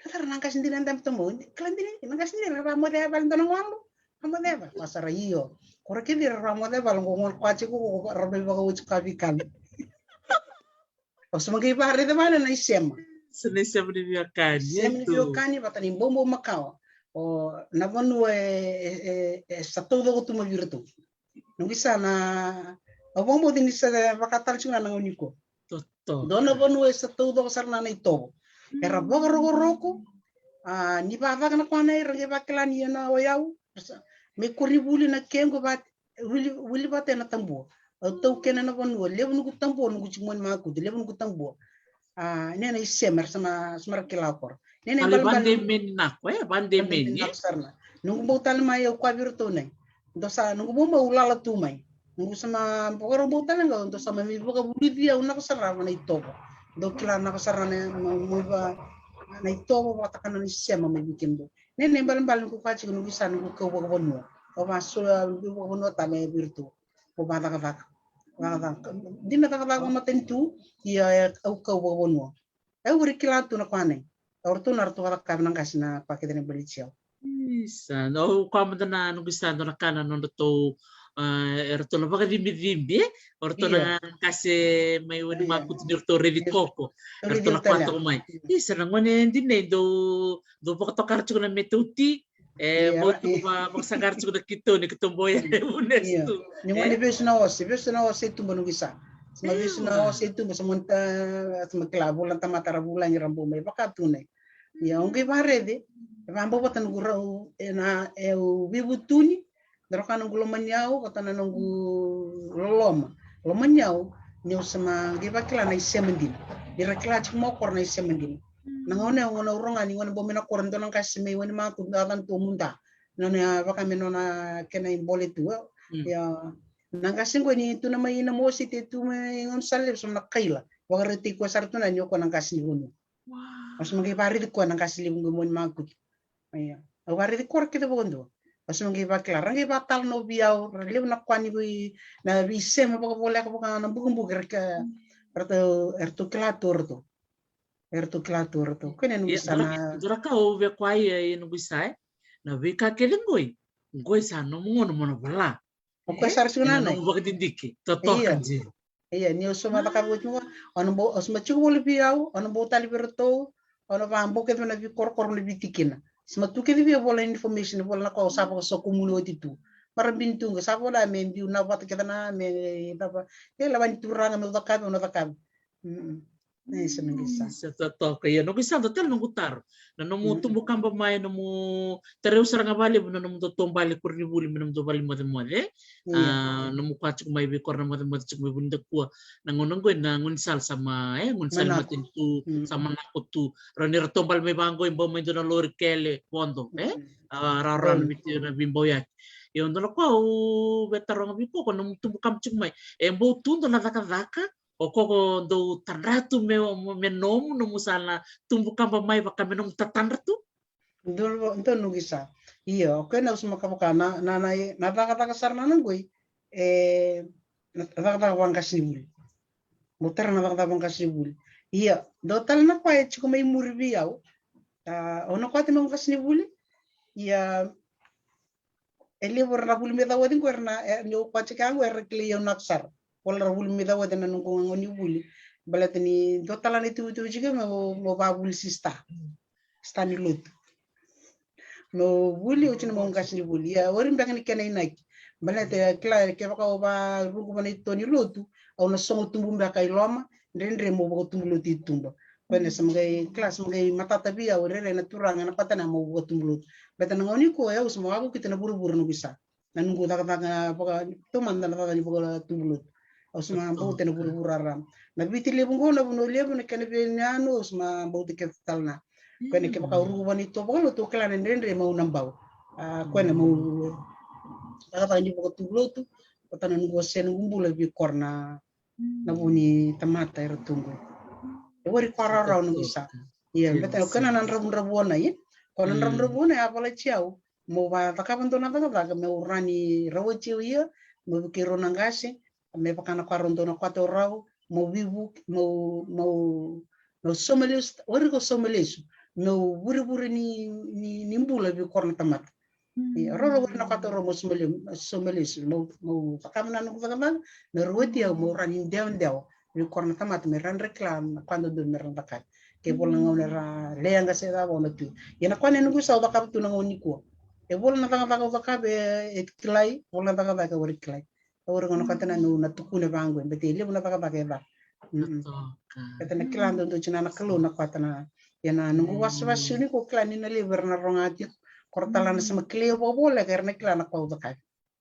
Ra tara na qase dina e dabe tu mai. Kila dina, na qase dina, ra vamoce e vale dua na golo. Vamoce e vale. Koya sara io. Koro kece ra vamoce e vale, qo gona koya tiko, ra mai vakaoti koya vei kana. O se maqai vakaraica vale na isema. Se na isema ni veiwekani, isema ni veiwekani, vata ni boubou makawa. O na vanua e, e, e, e sa taucoko tu mai vei iratou. Noqu isa na, au vakabauta ni sa vaka tale tiko ga na gauna nikua. Dua na vanua e sa taucoko sara na, na itovo. Era vakarokoroko, a, ni vacaka na koya na era qai vakila ni ena o yau. Me koronivuli na kequ va, wili, wili vata ena Tabua. Au taukena na vanua, levu noqu Tabua, noqu tiko mai Makutu, levu noqu Tabua. A, nena isema, era sa ma, sa mara kila o kora. Nena ibalebale. Vademeni nako, e, vademeni nako sara na. Noqu bau tale mai au koya vei iratou nai. Dou sa, noqu bau mai ulala tu mai. Noqu sa ma, vakarau bau tale ga, dou sa mai vakavulici au nako sara va na itovo. Dou kila nako sara na, ma, ma, va, na itovo, vakataka na isema mai vei kemudou. Nena ibalebale noqu koya tiko noqu isa noqu kau vakavanua. Au vakasoa, au vakavanua tale vei iratou. Ko vacakacaka. Vacakacaka. Dina cakacaka matanitu, ia, e, au kau vakavanua. E, au via kila tu na koya nei. Au ratou na ratou vacakacaka na qase na pakete na baleti au. Isa, au koya mada na noqu isa dua na ka na nodratou, a, e ratou na vakacibicibi, e? O ratou na qase mai Wainimakutu ni ratou raici koko. E ratou na koya toka mai. Isa, na gone dina e dou, dou vakatokara tiko na meteuti, e, bau tu va, vakasaqara tiko na keitou, ni keitou bau ya e vunesu tu. Ni gone vesu na ose, vesu na ose i tuba noqu isa. Sa ma vesu na ose i tuba, sa mani ta, sa ma kila, vula na tamata ra vulagi ra bau mai vaka tu nei. Ia, au qai vakaraici, e vabau vata noqu rau, e na, e au veivutuni, dau roka noqu lomani au, vata na noqu loloma. Lomani au, ni au sa ma qai vakila na isema dina. Ni ra kila tiko mai o kora na isema dina. Na gauna au, gauna au rogo ni gauna bau mai na koro, dua na qase mai Wainimakutu, dua na tu muda. Nona vaka me nona kena ibole tu, e. Ia, na qase qo ni tu na mai na mosi te tu mai gauna sa levu sa na kaila. Vakaraitaki koya sara tu na ni o koya na qase ni vanua. Au sa ma qai vakaraici koya na qase levu qo mai Wainimakutu. Ia. Au vakaraici kora kece vakadua. Au sa ma qai vakila. Ra qai vatalanoa vei au, ra levu na koya ni vei, na veisema vakavoleka vaka na bukabuka, ra ka, ratou, eratou kila tu ratou. Eratou kila tu ratou. Kena noqu isa na. Dua na ka au via koya i, i noqu isa, e. Na veika kece qoi. Qoi sa nomu gauna mo na vola. O koya sara tiko na nomu vakadidike. Totoka dina. Ia, ni au sa ma cakava oti ga, au na bau, au sa ma tiko voli vei au, au na bau tale vei iratou, au na vabau kece na veikorokoro na veitikina. Sa ma tu kece vei au vola information, vola na ka au sa vakasokumuni oti tu. Parabini tu ga sa vola me biu na vata kece na me cava. E lava ni turaga me cakava, na cakava. Mm. E sa me qai sa. Sa totoka. Ia, noqu sa dua tale noqu taro. Na nomu tubu kaba mai, nomu tareu sara ga valevu na nomu dau tobale koronivuli me nomu dau vale mocemoce. Ia. A, nomu kua tiko mai vei koro na mocemoce tiko mai vuli dakua. Na gauna qoi na gaunisala sa ma, e, gaunisala matanitu, sa ma nako tu. Rau ni ra tobale mai vaqoi, bau mai dua na lori kele vodo, e? A, rau rau na viti na vibau yaki. Ia, dua na kua au vetaroga vei koko, nomu tubu kaba tiko mai. E bau tu dua na cakacaka, o koko dau tadra tu me, me nomu, nomu sa na tubu kaba mai vaka me nomu tatadra tu. Dou, dou nuqu sa. Io, o koya na usu maka vaka na, na, na, na cakacaka sara na naqoi. E, na cakacaka vaqasenivuli. Mo tara na cakacaka vaqasenivuli. Ia, dou tale na koya e tiko mai muri vei au. A, au na koya te me vaqasenivuli. Ia, e levu era na vuli me cauati qo era na, e, ni au koya tiko qo era kilai au na sara. Wala ra vuli me cauati na noqu gauna ni vuli. Baleta ni dua tala na ituvituvi tiko meu, meu vavuli sista. Sista ni lotu. Meu vuli, oti na meu qasenivuli. Ia, ori beka ni kena inaki. Baleta, kila, kevaka au varugu vana ito ni lotu, au na sogo tubu beka i loma, dredre meu vakatubu lotu i tuba. Koya na sa maqai, kila, sa maqai matata vei au, rairai na turaga, na patana meu vakatubu lotu. Baleta na gauna ni koya, au sa maqai vakauta na vuravura noqu sa. Na noqu cakacaka vaka, taumada na cakacaka ni vakatubu lotu. Au sa ma bauta na vuravura raraba. Na Viti levu qo, na vanua levu, na kena veiyanuyanu, au sa ma bauta kece tale na. Koya na kevaka au ruku vana ito vakalotu, au kila na dredre meu na bau. A, koya na meu cakacaka ni vakatubu lotu, vata na noqu wasea noqu bula vei koro na, na vu ni tamata era tu qo. E wari koya rawarawa noqu sa. Ia, beta, koya na dravudravua na, ia. Koya na dravudravua na, ya valati au. Meu vacakava dua na cakacaka meu rawa ni rawati au ia, meu vukei rau na qase, me vaka na koya rau dau na koya tau rau, meu vivuke, meu, meu, meu sauma lesu, wari ko sauma lesu, meu vurevure ni, ni, ni bula vei koro na tamata. Ia, rau rau wari na koya tau rau meu sauma lesu, meu, meu cakava na noqu cakacaka, meu rawati au, meu rawa ni dewadewa vei koro na tamata me ra dra kila na koya dodonu me ra cakava. Ke vola na gauna era leqa se cava o na tu. Ia na koya na noqu sa au cakava tu na gauna nikua. E vola na cakacaka au cakava e, e kilai, vola na cakacaka e wari kilai. E wari gauna koya tana meu na tukuna vaqo, beta e levu na cakacaka e caka. Beta na kila dodonu tiko na Kalou na koya tana. Ia na noqu wasewase nikua kila ni na levu era na roga tiko. Koro tala na sema kilai au vakavoleka era na kila na koya au cakava.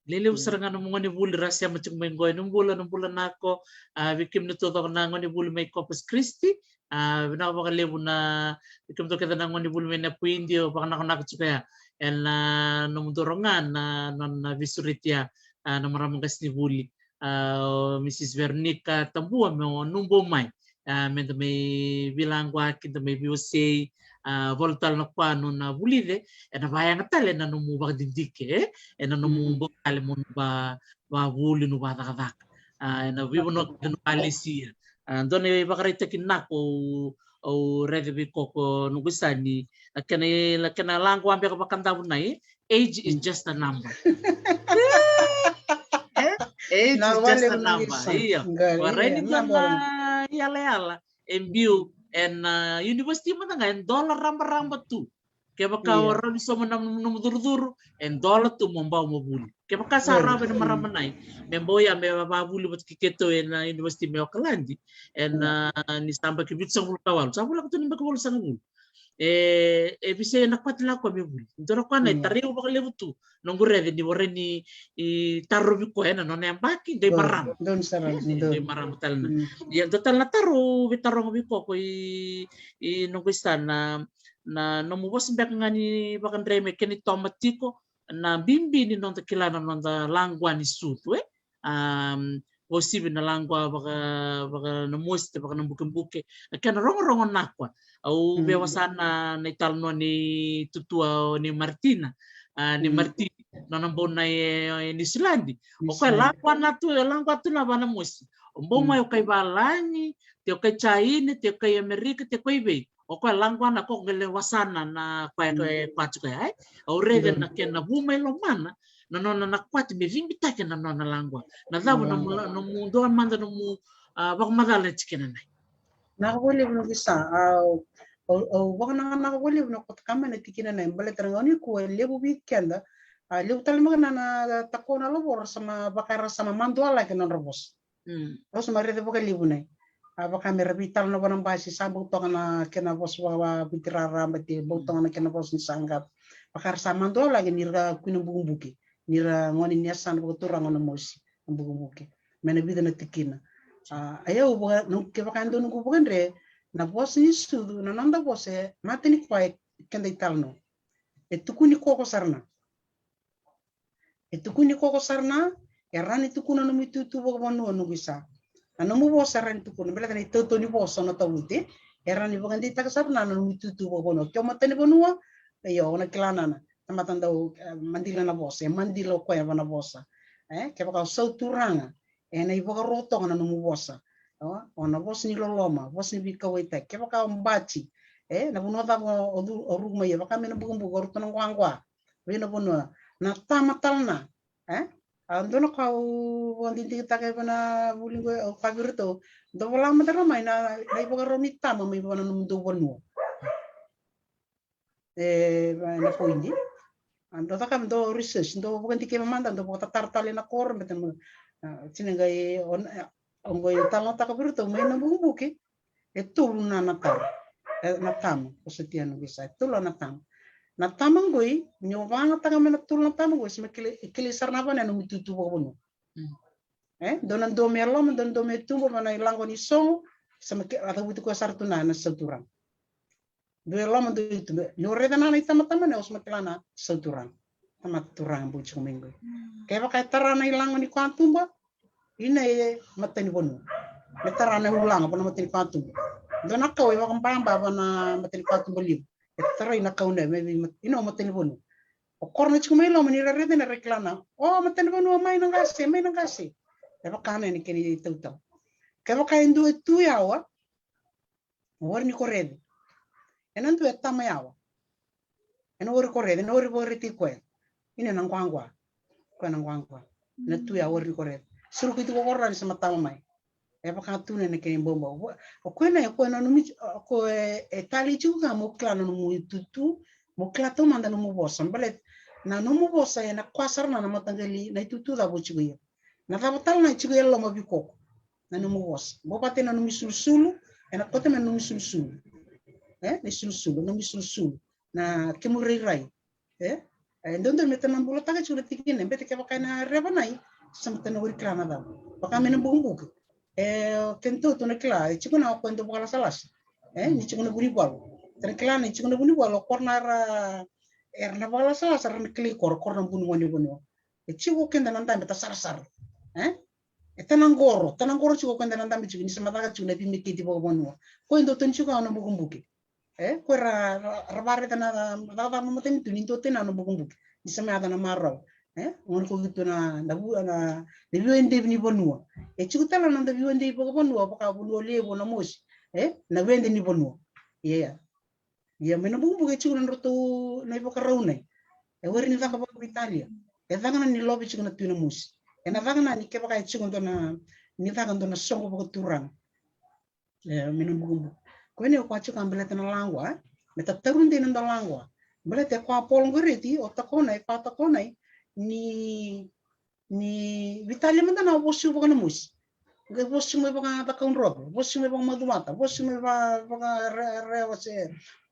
Lelevu sara ga na nomu gone vuli ra sema tiko mai qo ena bula, na bula nako, a, vei kemuni taucoko na gone vuli mai Corpus Christi, a, vinaka vakalevu na, vei kemuni taucoko na gone vuli mai na Puidi, o vakanakonako tiko ya. Ena, a, nomudou rogo na, na, na veisureti ya, a, na marama qasenivuli. A, o Mrs Veronica Tabua me o nubu mai. A, me da mai veilaquaki, da mai veiwasei, a, volo tale na koya nona vulici, ena vayaga tale na nomu vakadidike, e? Ena nomu bau tale mo nu va, vavuli, nu vacakacaka. A, ena veivanua kece nu valesia. A, dua na ivakaraitaki nako au, au raica vei koko noqu sa ni, na kena, na kena laqua beka vakadavu na, e? Age is just a number. E? Age is just a number. Io. Warai ni dua na yalayala e biu ena, a, university mada ga e dola rabaraba tu. Kevaka o rawa ni sauma na nomu curucuru, e dola tu mo bau mo vuli. Kevaka sa rawa ena marama nai me bau ya me vavuli vata kei keitou ena university mai Okaladi, ena, a, ni sa yabaki vitusagavulu ka walu, sa voleka tu ni yabaki walusagavulu. E, e veisei ena koya tale na koya me vuli. Dua na koya na e tarai au vakalevu tu. Noqu raica ni warai ni, i, tarovi koya ena nona yabaki, qai marama. Donu sara, donu. Qai marama tale na. Ia, dua tale na taro au veitaroga vei koko i, i noqu isa na, na nomu vosa beka ga ni vakadrei me kena itoma tiko, na bibi ni noda kila na noda laqua ni sucu, e? Am, vakauasivi na laqua vaka, vaka na mosi, vaka na bukebuke. Na kena rogorogo na koya. Au veiwasana na italanoa ni tutua o ni Martina. A, ni Martina. Nona bau na e, e Niusiladi. O koya laqua na tu, e laqua tu na vana mosi. O bau mai o kai valagi, te o kai Jaina, te o kai Amerika, te o kai vei. O koya laqua na ko qai lai wasana na koya, koya, koya tiko ya, e? Au raica na kena vu mai lomana, na nona na koya me cibitaki na nona laqua. Na cava nomu, nomu dua mada nomu, a, vakamacala na tikina nai. Vinaka vakalevu noqu isa, a, au, au vakanakanaka vakalevu na koto ka mai na tikina nai, baleta na gauna nikua e levu vei keda, A levu tale maka na, na tako na lavo ra sa ma vaka ra sa ma madua laki na nodra vosa. Mm. Au sa ma raica vakalevu nai. A vaka me ra veitalanoa vua na basi sa bau toka na kena vosa vaka, vaka Viti raraba te bau toka na kena vosa ni sa qata. Vaka ra sa madua laki ni ra kui na bukibuki. Ni ra gone ni yasana vakaturaga na mosi na bukibuki. Me na vica na tikina. A, a yau vaka, na, kevaka e dua noqu vakadre, na vosa ni sucu, na noda vosa e mata ni koya e keda italanoa. E tukuni koko sara na. E tukuni koko sara na, e rawa ni tukuna nomu itutu vakavanua noqu isa. Na nomu vosa e rawa ni tukuna, baleta na itautau ni vosa na tavuti, e rawa ni vakadeitaka sara na nomu itutu vakavanua. Ke o matanivanua, io, o na kila na, na tamata dau, e, madila na vosa, e madila o koya va na vosa. E, kevaka o sauturaga, e na ivakaro toka na nomu vosa. O, o na vosa ni loloma, vosa ni veikauaitaki. Kevaka o bati, e, na vanua cava o, o, o ruku mai, e vaka me na bukabuka, o ratou na quaqua. Vei na vanua, na tama tale na, e? A dua na ka au vakadidikitaka e vei na vuli qo, au kaya vei iratou, dou vola mada ra mai na, na ivakarau ni tama mai vua na nomudou vanua. E, na poidi. A dou caka, dou research, dou vakadikeva mada, dou vakatatara tale na koro, beta mo, a, tini qai, o, o qai talanoataka vei iratou mai na bukibuki. E tolu na, na tama. E, na tama, o sa tia na visa. E tolu na tama. Na tama qoi, ni o vagataka me na tolu na tama qoi, sa me kilai, kilai sara na vanua na nomu itutu vakavanua. Mm. E, dua na dome e loma, dua na dome e tuba, va na ilaqo ni sogo, sa me ke, a cavuti koya sara tu na, na sauturaga. Dua e loma, dua e tuba. Ni o raica na, na itamatama, ne o sa me kila na sauturaga. Tama turaga bau tiko mai qoi. Mm. Kevaka e tara na ilaqo ni katuba, ina e matanivanua. Me tara na ulaga va na matanivanua. Dua na kau e vakababa va na matanivanua levu. E tarai na kau na me vei mat-, ina o matanivanua. O koya na tiko mai loma ni ra raica na ra kila na. O matanivanua mai na qase, mai na qase. E vaka na ni kena itautau. Kevaka e dua e tu yawa, wari ni korece. E na dua e tama yawa. E na wari korece, e na wari vakareti koya. Ina na quaqua. Koya na quaqua. Na tu ya wari ni korece. Suruku tiko ko ra ni sa matama mai. E vaka tu na kena ibaubau. O koya na, o koya na nomu, o koya e, e talei tiko ga mo kila na nomu itutu, mo kila taumada nomu vosa. Baleta na nomu vosa e na koya sara na, na mataqali, na itutu cava o tiko ia. Na cava tale na tiko e loma vei koko. Na nomu vosa. Bau vata na nomu isulusulu, e na koto me na nomu isulusulu. E, na isulusulu, nomu isulusulu. Na kemu rairai. E, e dodonu me ta na bulataka tiko na tikina, beta kevaka e na reva nai, sa me ta na wari kila na cava. Vaka me na bukabuka. E, kena tou tu na kila, e tiko na o koya dau vakalasalasa. E, ni tiko na vunivalu. Ta na kila na tiko na vunivalu, o koya na ra, era na vakalasalasa, ra na kilai koya, koya na vunivanua. E tiko keda na dabe ta sarasara. E? E ta na qoro, ta na qoro tiko keda na dabe tiko, ni sa macaka tiko na veimeketi vakavanua. Ko e dau tani tiko au na bukibuki. E? Ko e ra, ra, ra vareta na, na, na, na matanitu, ni dau tani au na bukibuki. Ni sa meca na marau. E? Gona ko kitu na, na vu, na, na veiwadevi ni vanua. E tiko tale na noda veiwadevi vakavanua, vaka vanua levu na mosi. E? Na wede ni vanua. Ia, ia. Ia, mai na bukibuki e tiko na nodratou na ivakarau nei. E wari ni caka vakaveitalia. E caka na ni love tiko na tui na mosi. E na caka na ni kevaka e tiko dua na, ni caka dua na soqo vakaturaga. E, mai na bukibuki. Ko e ni o koya tiko a baleta na laqua, e? Me ta taru dei na noda laqua. Baleta e koya Paul qo reti, o takona, e koya takona, ni ni veitalia mada na o vosi vaka na mosi. Qai vosi mai vaka cakaudrove, vosi mai vaka macuata, vosi mai vaka, vaka re, rewa se.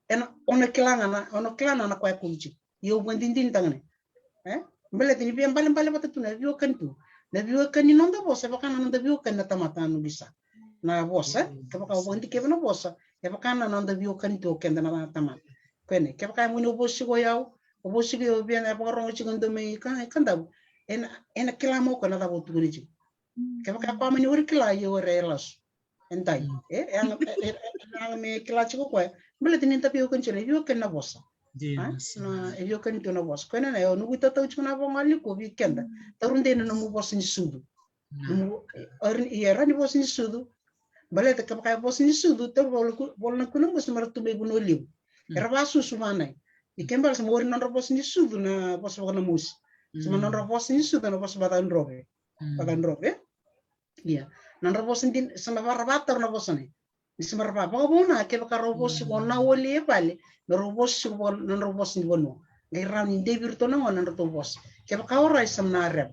E na, o na kila ga na, o na kila ga na koya ko iji. Ia au vakadinadinataka na. E? Baleta ni via balebale vata tu na veiwekani tu. Na veiwekani noda vosa, e vaka na noda veiwekani na tamata na noqu isa. Na vosa, e? Kevaka au vakadikeva na vosa, e vaka na noda veiwekani tu o keda na tamata. Ko e na, kevaka e muni au vosi ko yau, o vosi ko yau via na e vakarogo tiko dua mai ka, ka dau. E na, e na kila mo ko na cava o tukuni tiko. Kevaka e koya mani wari kila, ia wari e lasu. E dai. E, e aga, e, e, e aga me kila tiko koya. Baleta ni da veiwekani tiko na, e veiwekani na vosa. A? Na, e veiwekani tu na vosa. Ko e na, na, e o noqu itatau tiko na vagaliku vei keda. Taru dei na nomu vosa ni sucu. Nomu, e, e, e rawa ni vosa ni sucu. Baleta kevaka e vosa ni sucu, taru vola ku, vola na kuna mosi mara tu mai vanua levu. Era vasusu vanai. I ke bala sa ma wari nodra vosa ni sucu na vosa vaka na mosi. Sa ma nodra vosa ni sucu na vosa vakadrove. Vakadrove. Ia. Nodra vosa din, sa ma vara vataru na vosa nei. Ni sa ma ra vakavuna, kevaka rau vosa ko na wali e vale, na rau vosa ko na rau vosa ni vanua. Qai rawa ni dei vei iratou na gone na nodratou vosa. Kevaka o rai sa mani reva,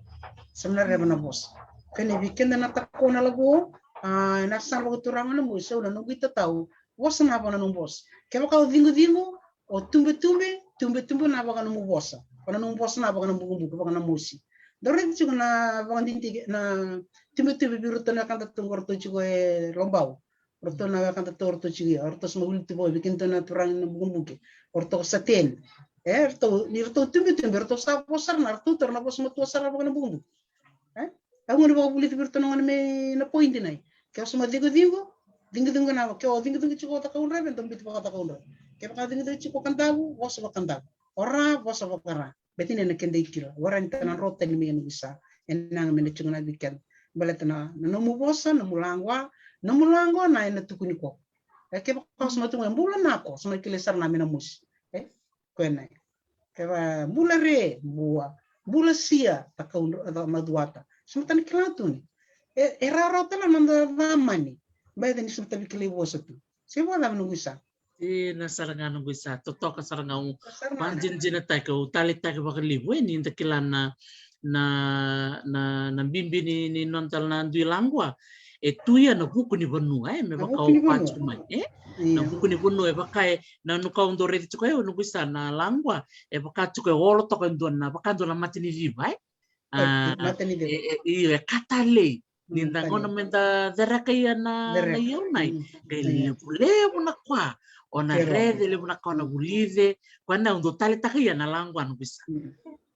sa mani reva na vosa. Kena vei keda na takona lavo, a, na sa na vakaturaga na mo, sa na noqu itatau, vosa na vaka na nomu vosa. Kevaka o cigocigo, o tubetube, tubetube na vaka nomu vosa. Vaka nomu vosa na vaka na bukabuka, vaka na mosi. Dou raica tiko na vakadidike na tubetube vei iratou na wekadatou qo ratou tiko e Lobau. O ratou na wekadatou o ratou tiko ia, o ratou sa mai wili tu vaka vei kedatou na turaga na bukabuka. O ratou sa teni. E, ratou, ni ratou tubetube, ratou sa vosa sara na, ratou taura na vosa matua sara vaka na bukabuka. E? Au gona vakavulici vei iratou na gone mai na point nei. Ke o sa mai cigocigo, cigocigo na, ke o cigocigo tiko vakacakaudrove, dou biuta vakacakaudrove. Kevaka cigocigo tiko vakadavu, vosa vakadavu. O ra, vosa vakara. Beti ni na keda ikila. Wara ni ta na dro tani mai na visa. E na ga me na tiko na vei keda. Baleta na, na nomu vosa, nomu laqua, nomu laqua na e na tukuni ko. E kevaka o sa mai tukuni, bula nako, sa mai kilai sara na me na mosi. E? Ko e na. Keva bula re, bua. Bula sia, ta kaudro, ta maduata. Sa mai tani kila tu ni. E, e rawarawa tala na da, da mani. Baleta ni sa mai tavi kilai vosa tu. Se vua cava noqu isa. Ina sara ga noqu isa, totoka sara ga. Au vakadinadinataki, au taleitaki vakalevu e ni da kila na, na, na, na bibi ni, ni noda na dui laqua. E tu ia na vuku ni vanua, e, me vaka o pa tiko mai, e? Na vuku ni vanua, e vaka e, na nuka au dau raici tiko e, noqu isa na laqua, e vaka tiko e olo toka e dua na, vaka dua na mata ni riva, e? A, mata ni riva. E, e, io, e ka talei. Ni da gona me da cereka ia na, na iyau nai. Qai levulevu na kwa. O na rece levu na kwa na vulice. Kwa na au dau taleitaka ia na laqua noqu isa.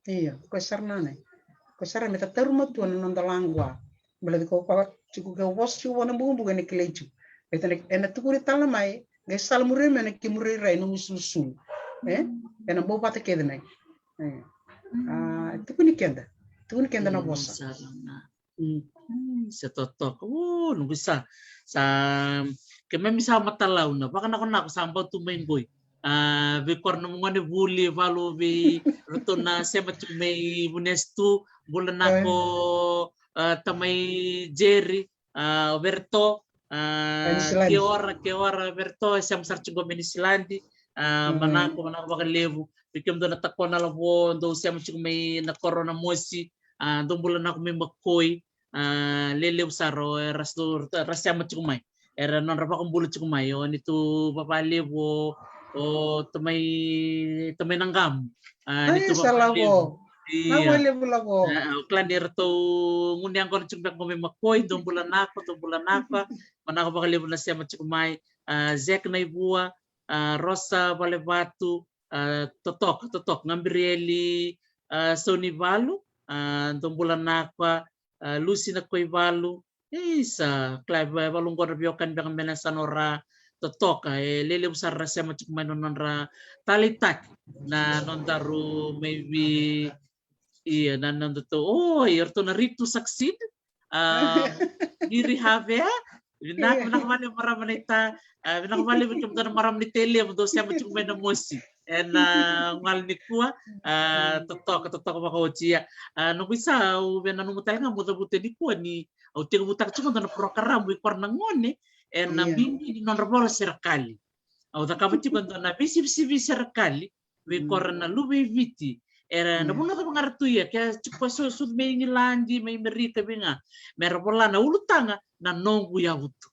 Io, ko sara na nai. Ko sara me ta taru matua na noda laqua. Baleta ko, ko tiko ke vosa tiko vua na bukabuka ena kilai tiko. Baleta ena tukuni tale mai, qai sala muria mai na kemu rairai na musulusulu. E? Ena bau vata kece nai. E. A, tukuni keda. Tukuni keda na vosa. Sa totoka. O, noqu isa. Sa, keimami sa matalau na vakanakonako sa bau tu mai qoi. A, vei kora na gone vuli, valu vei ratou na sema tiko mai Vunestu, bula nako, a, tamai Jerry, a, Verto, a, ke ora, ke ora Verto, e sema sara tiko mai Niusiladi, a, manako, manako vakalevu, vei kemudou na takona lavo, dou sema tiko mai na korona mosi, a, dou bula nako mai Makoi, a, lelevu sara era sema tiko mai. Era nodra vakabula tiko mai. O ni tu vavalevu o, o tamai, tamai na gamu. A, ni tu vavalevu. Ia. Au kila ni ratou gunu yaqona tiko beka qo mai Makoi, dou bula nako, dou bula nako. Manako vakalevu na sema tiko mai. A, Zek Naivua, a, Rosa Valevatu, a, totoka, totoka. Gabrieli, a, Saunivalu, a, dou bula nako, a, Lusi Nakoivalu, isa, kila e valu qo na veiwekani beka me na sa nodra totoka, e lelevu sara ra sema tiko mai na nodra taleitaki na nodaru mai vei, ia, na nodatou, o, ia, ratou na Rit to Succeed, a, Miri Havea, vinaka, vinaka vakalevu marama naita, a, vinaka vakalevu vei kemudou na marama naita e levu dou sema tiko mai na mosi. Ena gauna nikua, a, totoka, totoka vakaoti ia. A, noqu isa, au via nanuma tale ga meu cavuta nikua ni au tekivutaka tiko dua na porokaramu i kora na gone, ena bibi ni nodra vola serekali. Au cakava tiko e dua na veisivisivi serekali vei kora na luve i Viti. Era na vanua cava ga ra tu ia, ke tiko so, sucu mai Igiladi, mai Amerika, vei ga. Me ra vola na ulutaga na noqu yavutu.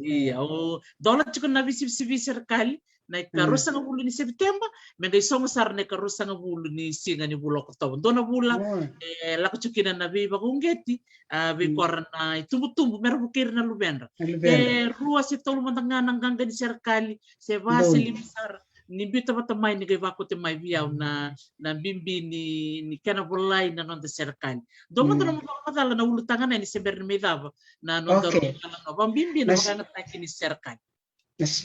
Ia, au dola tiko na veisivisivi serekali na ikaruasagavulu ni Seviteba, me qai sogo sara na ikaruasagavulu ni siga ni vula o Okotova. Dua na vula, e lako tiko kina na veivakauqeti, a, vei kora na itubutubu, me ra vukei ira na luvedra. E rua se tolu mada ga na qaqa ni serekali, se va se lima sara. Ni biuta vata mai ni qai vakoti mai vei au na, na bibi ni, ni kena volai na noda serekali. Dua mada na nomu vakamacala na ulutaga nei ni se bera ni mai cava na noda rua na vakabibi na vakayagataki ni serekali.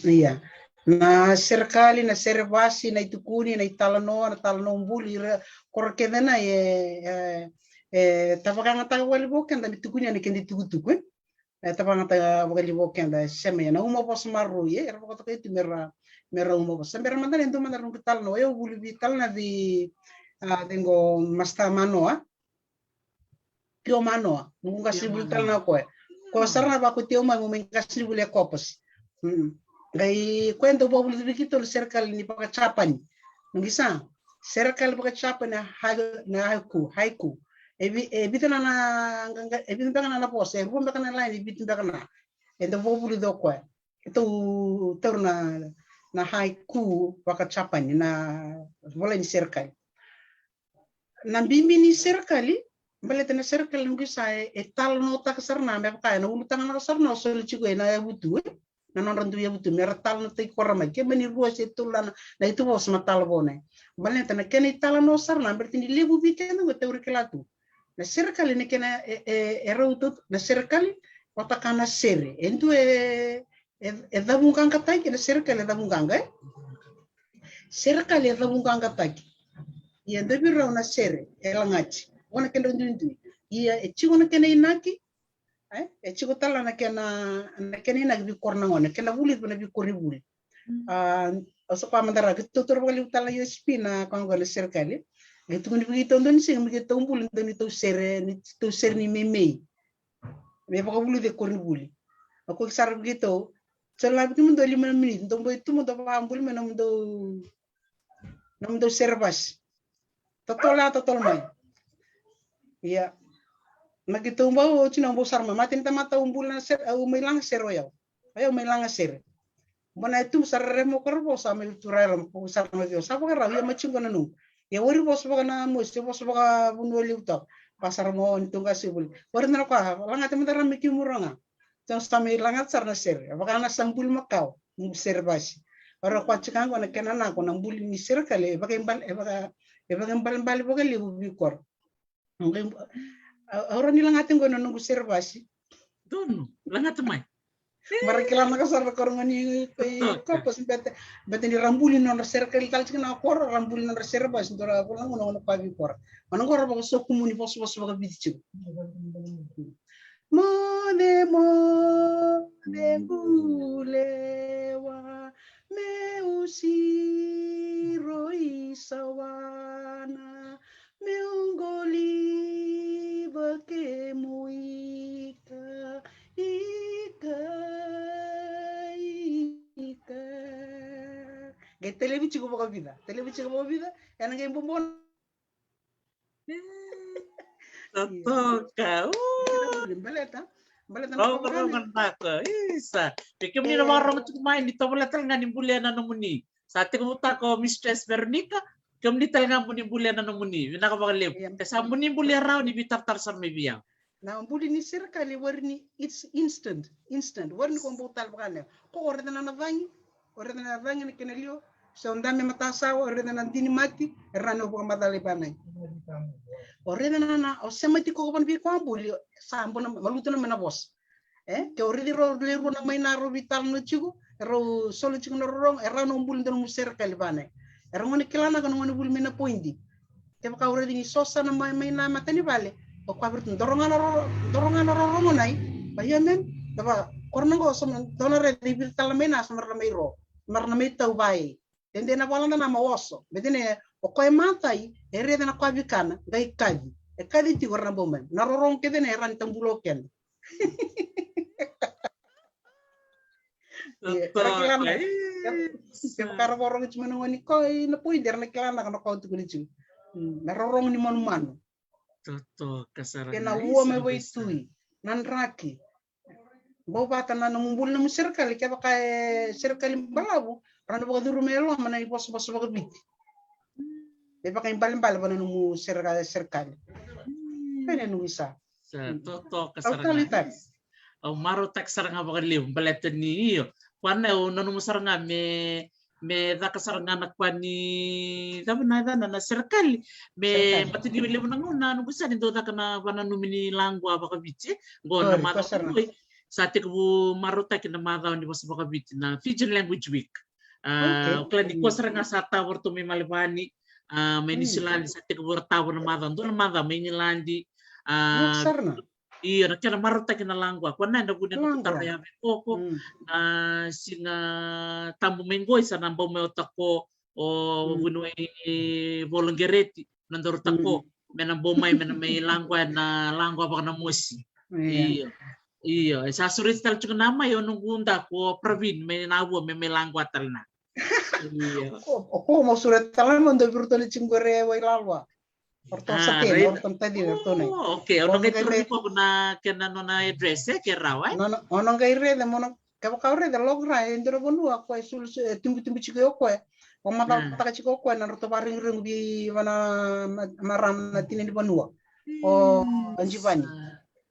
Ia. Na serekali, na serevasi, na itukuni, na italanoa, na talanoa buli, ira kora kece na e, e, e, ta vakayagataka vakalevu o keda me tukuni yani keda itukutuku, e? E, ta vakayagataka vakalevu o keda, e, sema ia na uma vosa maroroi, e, era vakatokai tu me ra, me ra uma vosa. Se bera mada na e dua mada na noqu italanoa, e, au vuli veitalanoa vei, a, vei qo Masta Manoa. Pio Manoa, noqu qasenivuli tale ga o koya. Koya sara ga vakoti au mai, meu mai qasenivuli e Kopas. Qai koya e dau vakavulici vei keitou na serekali ni vaka-Japani. Noqu isa, serekali vaka-Japani na hai-, na haiku, haiku. E vi-, e vica na, na, ga-, ga-, e vica beka na, na vosa, e rua beka na laini, e vica beka na. Eda vakavulica o koya. Keitou taura na, na haiku vaka-Japani, na vola ni serekali. Na bibi ni serekali, baleta na serekali noqu isa e, e talanoataka sara na, me vaka, e na ulutaga na sara na o soli tiko e na yavutu, e? Na nodra dui yavutu, me ra talanoataki koya mai. Ke mani rua se tolu na, na itu vosa ma talavoa na. Baleta na kena italanoa sara na, baleta ni levu vei keda qo e tauri kila tu. Na serekali na kena e, e, e rauta tu, na serekali, vata ka na sere. E dua e, e, e cavuqaqataki, na serekali e cavuqaqa, e? Serekali e cavuqaqataki. Ia dua vei rau na sere, e lagati. Vua na kedra duidui. Ia e tiko na kena inaki, e? E tiko tale na kena, na kena inaki vei koya na gone, kena vulici vei koya na vuli. Mm. A, o sa koya mada ra, keitou taura vakalevu tale na U S P na koya qo na serekali. Qai tukuni vei keitou dua ni siga, me keitou buli, dua ni tou sere, ni tou sere ni meimei. Me vakavulici e koronivuli. O koya sara vei keitou. Sa lave kemudou e lima na miniti, dou boi tu mo dou vakabuli mai nomudou, nomudou sere vasi. Totolo ya, totolo mai. Ia. Na keitou bau, oti na bau sara mai. Mata ni tamata au buli na sere, au mai laga sere o yau. O yau mai laga sere. Mo na e tu sara remo koro vo sa mai tu ra yalo, mo sara mai vei au. Sa vakarau, ia ma tiko na noqu. Ia wari vosa vaka na mosi, vosa vakavanua levu toka. Vaka sara mo ni tu qase vuli. Wari na koya, lagata mada ra me kemuru ga. Tou sa mai lagata sara na sere. Vaka na sa buli makawa, ni sere vasi. Ora koya tiko qo na kena nako, na buli ni serekali, e vakaibal-, e vaka, e vakaibalebale vakalevu vei koya. Au rawa ni lagata qo na noqu sere vasi. Donu, lagata mai. Mara kila na ka sara na koro ga ni ko i kopo se bete, bete ni ra buli nodra serekali tale tiko na koro, ra buli nodra sere vasi, dou ra vola gona gona koya vei koya. Mana qo ra vakasokumuni vosavosa vakaviti tiko. Moce, moce, gulewa, meu siro i sawana, meu qoliva kemu ika, ika, ika. Qai televi tiko vakavica, televi tiko vakavica, ena qai bobo. Totoka. Baleta, baleta na. Rogo, rogo na ka. Isa. Ke kemuni na vakarogo tiko mai, ni tovolea tale ga ni bulia na nomuni. Sa tekivu taka o Mistress Veronica, kemuni tale ga mo ni bulia na nomuni. Vinaka vakalevu. Ke sa mo ni bulia rawa ni veitaratara sara mai vei au. Na buli ni serekali wari ni it's instant, instant. Wari ni ko bau tale vaka leo. Ko o raica na cagi, o raica na cagi na kena lio. Se o dabe matasawa, o raica na dini mati, e rawa ni o vakamacala i vanai. O raica na, na, o semati ko vana vei ko a buli, sa bona maluta na mai na vosa. E, ke o raici rau le rua na mai na rau veitalanoa tiko, e rau solo tiko na rorogo, e rawa na o buli dua na mu serekali vanai. E rau gona kila na ka na gona vuli mai na poidi. Kevaka o raici ni sosa na mai, mai na mata ni vale, o koya vei iratou doro ga na roro, doro ga na rorogo nai. Ba ia mem, dava, koro na qo sa dona raici vica tale mai na sa mara na mai ro, mara na mai tau vai. Dede na valada na ma oso. Bete ne, o koya matai, e raica na koya vikana, qai kaci. E kaci tiko ra na bau mai. Na rorogo kece ne, e rawa ni tabula o keda. Ia, era kila na, kevaka ra vakarogo tiko mai na gone ni ko i na poidi, era na kila na ka na koya tukuni tiko. Mm, na rorogo ni manumanu. Totoka sara ga. Kena ua mai vaitui, na draki. Bau vata na nomu buli na mu serekali, kevaka e serekali balavu, ra na vakacuru mai e loma na ivosavosa vakaviti. E vakaibalebale vana nomu sereka-, serekali. Kena nomu isa. Sa totoka sara ga. Au marautaki sara ga vakalevu baleta ni io. Koya na au nanuma sara ga me, me caka sara ga na koya ni cava na yacana na serekali. Me baleta ni levu na gauna noqu sa ni dau caka na vananumi ni lagua vakaviti. Qo na macawa qo sa tekivu marautaki na macawa ni vosa vakaviti na Fijian Language Week. A, o kila ni koya sara ga sa tavo ratou mai Melevani, a, mai Niusiladi sa tekivu ra tavo na macawa, dua na macawa mai Igiladi. A, io, na kena marautaki na lagua. Koya na eda vuni na taro ya vei koko, na Siga Tabu mai qo sa na bau mai ota ko o vuniwai Voloqereti, na daru tako me na bau mai, me na mai lagua na lagua vakanamosi. Io. Io, e sa sureti tale tiko na mai o noqu daku o Pravin mai Navua me mai lagua tale na. O koya mo sure tale mo dua vei iratou na tiko qori e Wailalua. O ratou sa tei, o ratou na taci, o ratou na. Okay, o na qai turu ni koku na kena nona address e ke rawa e. O na qai raica mo na kevaka o raica log ra e dua na vanua o koya e sulu e tubutubu tiko o koya. O macala taka tiko o koya na ratou vakarigirigi vei vana marama na tina ni vanua. O Jivani.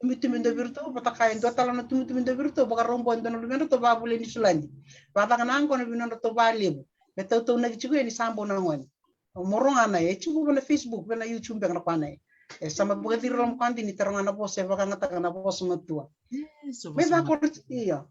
Tubutubu dua vei iratou, vata kaya e dua tale na tubutubu dua vei iratou, vakarau bua e dua na luvedratou vavule ni suladi. Vacaka na yaqona vei nodratou valevu. Me tautaunaki tiko yani sa bau na gone. Mo roga na e tiko vana Facebook, vana YouTube beka na kwana e. E sa ma vakaciri loma kadi ni taroga na vosa e vakayagataka na vosa matua. Me cakora ia.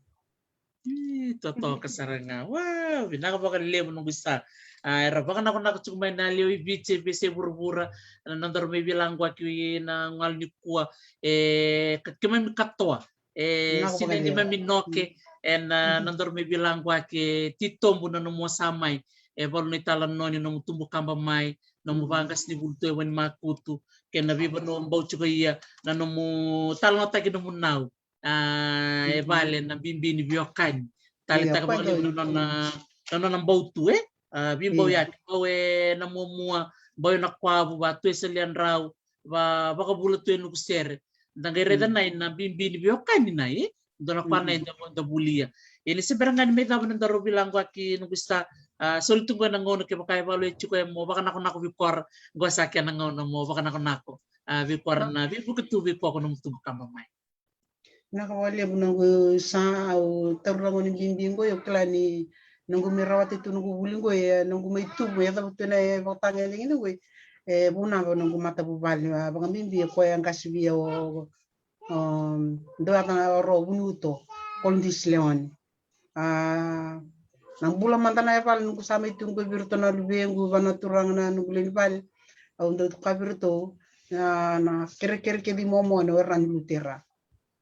Totoka sara ga. Wow, vinaka vakalevu noqu isa. A, era vakanakonako tiko mai na lewe i Viti, e veiyasai vuravura, na nodaru mai veilaquaki na galu nikua. E ka keimami katoa e sina ni mami noke ena nodaru mai veilaquaki e titobu na nomu osa mai. E valu na italanoa ni nomu tubu kaba mai, nomu vaqasenivuli tu e Wainimakutu kei na veivanua bau tiko ia, na nomu talanoataki nomu nau a e vale na bibi ni veiwekani. Taleitaka vakalevu na nona na nona bau tu e a veibau yake, bau e na muamua, bau e na kwavu, vatu e Saliadrau, va vakavula tu e Nukusere. Da qai raica nai na bibi ni veiwekani nai e dua na kwana e da volia. Ia ni se bera ga ni mai cava na daru veilaquaki noqu isa, a soli tu qo ena gauna kevaka e valu e tiko e mo vakanakonako vei kora, qo sa kena gauna mo vakanakonako a vei kora na veivuke tu vei koko nomu tubu kaba mai. Vinaka vakalevu noqu isa, au taura gone bibi qo, au kila ni noqu mai rawata tu noqu vuli qo, e noqu mai tubu e yacova tu na e vakatagedegede qo. E vunava noqu matavuvale, a vakabibi e koya e qasi via o o dua na oro Vuniuto, Kolodisi Leone. A na bula mada na e vale noqu sa mai tu qo vei iratou na luvequ, vana turaga na noqu lewe ni vale. Au dau tukuna vei iratou na kerekere kece i Momona o ira na Lutera.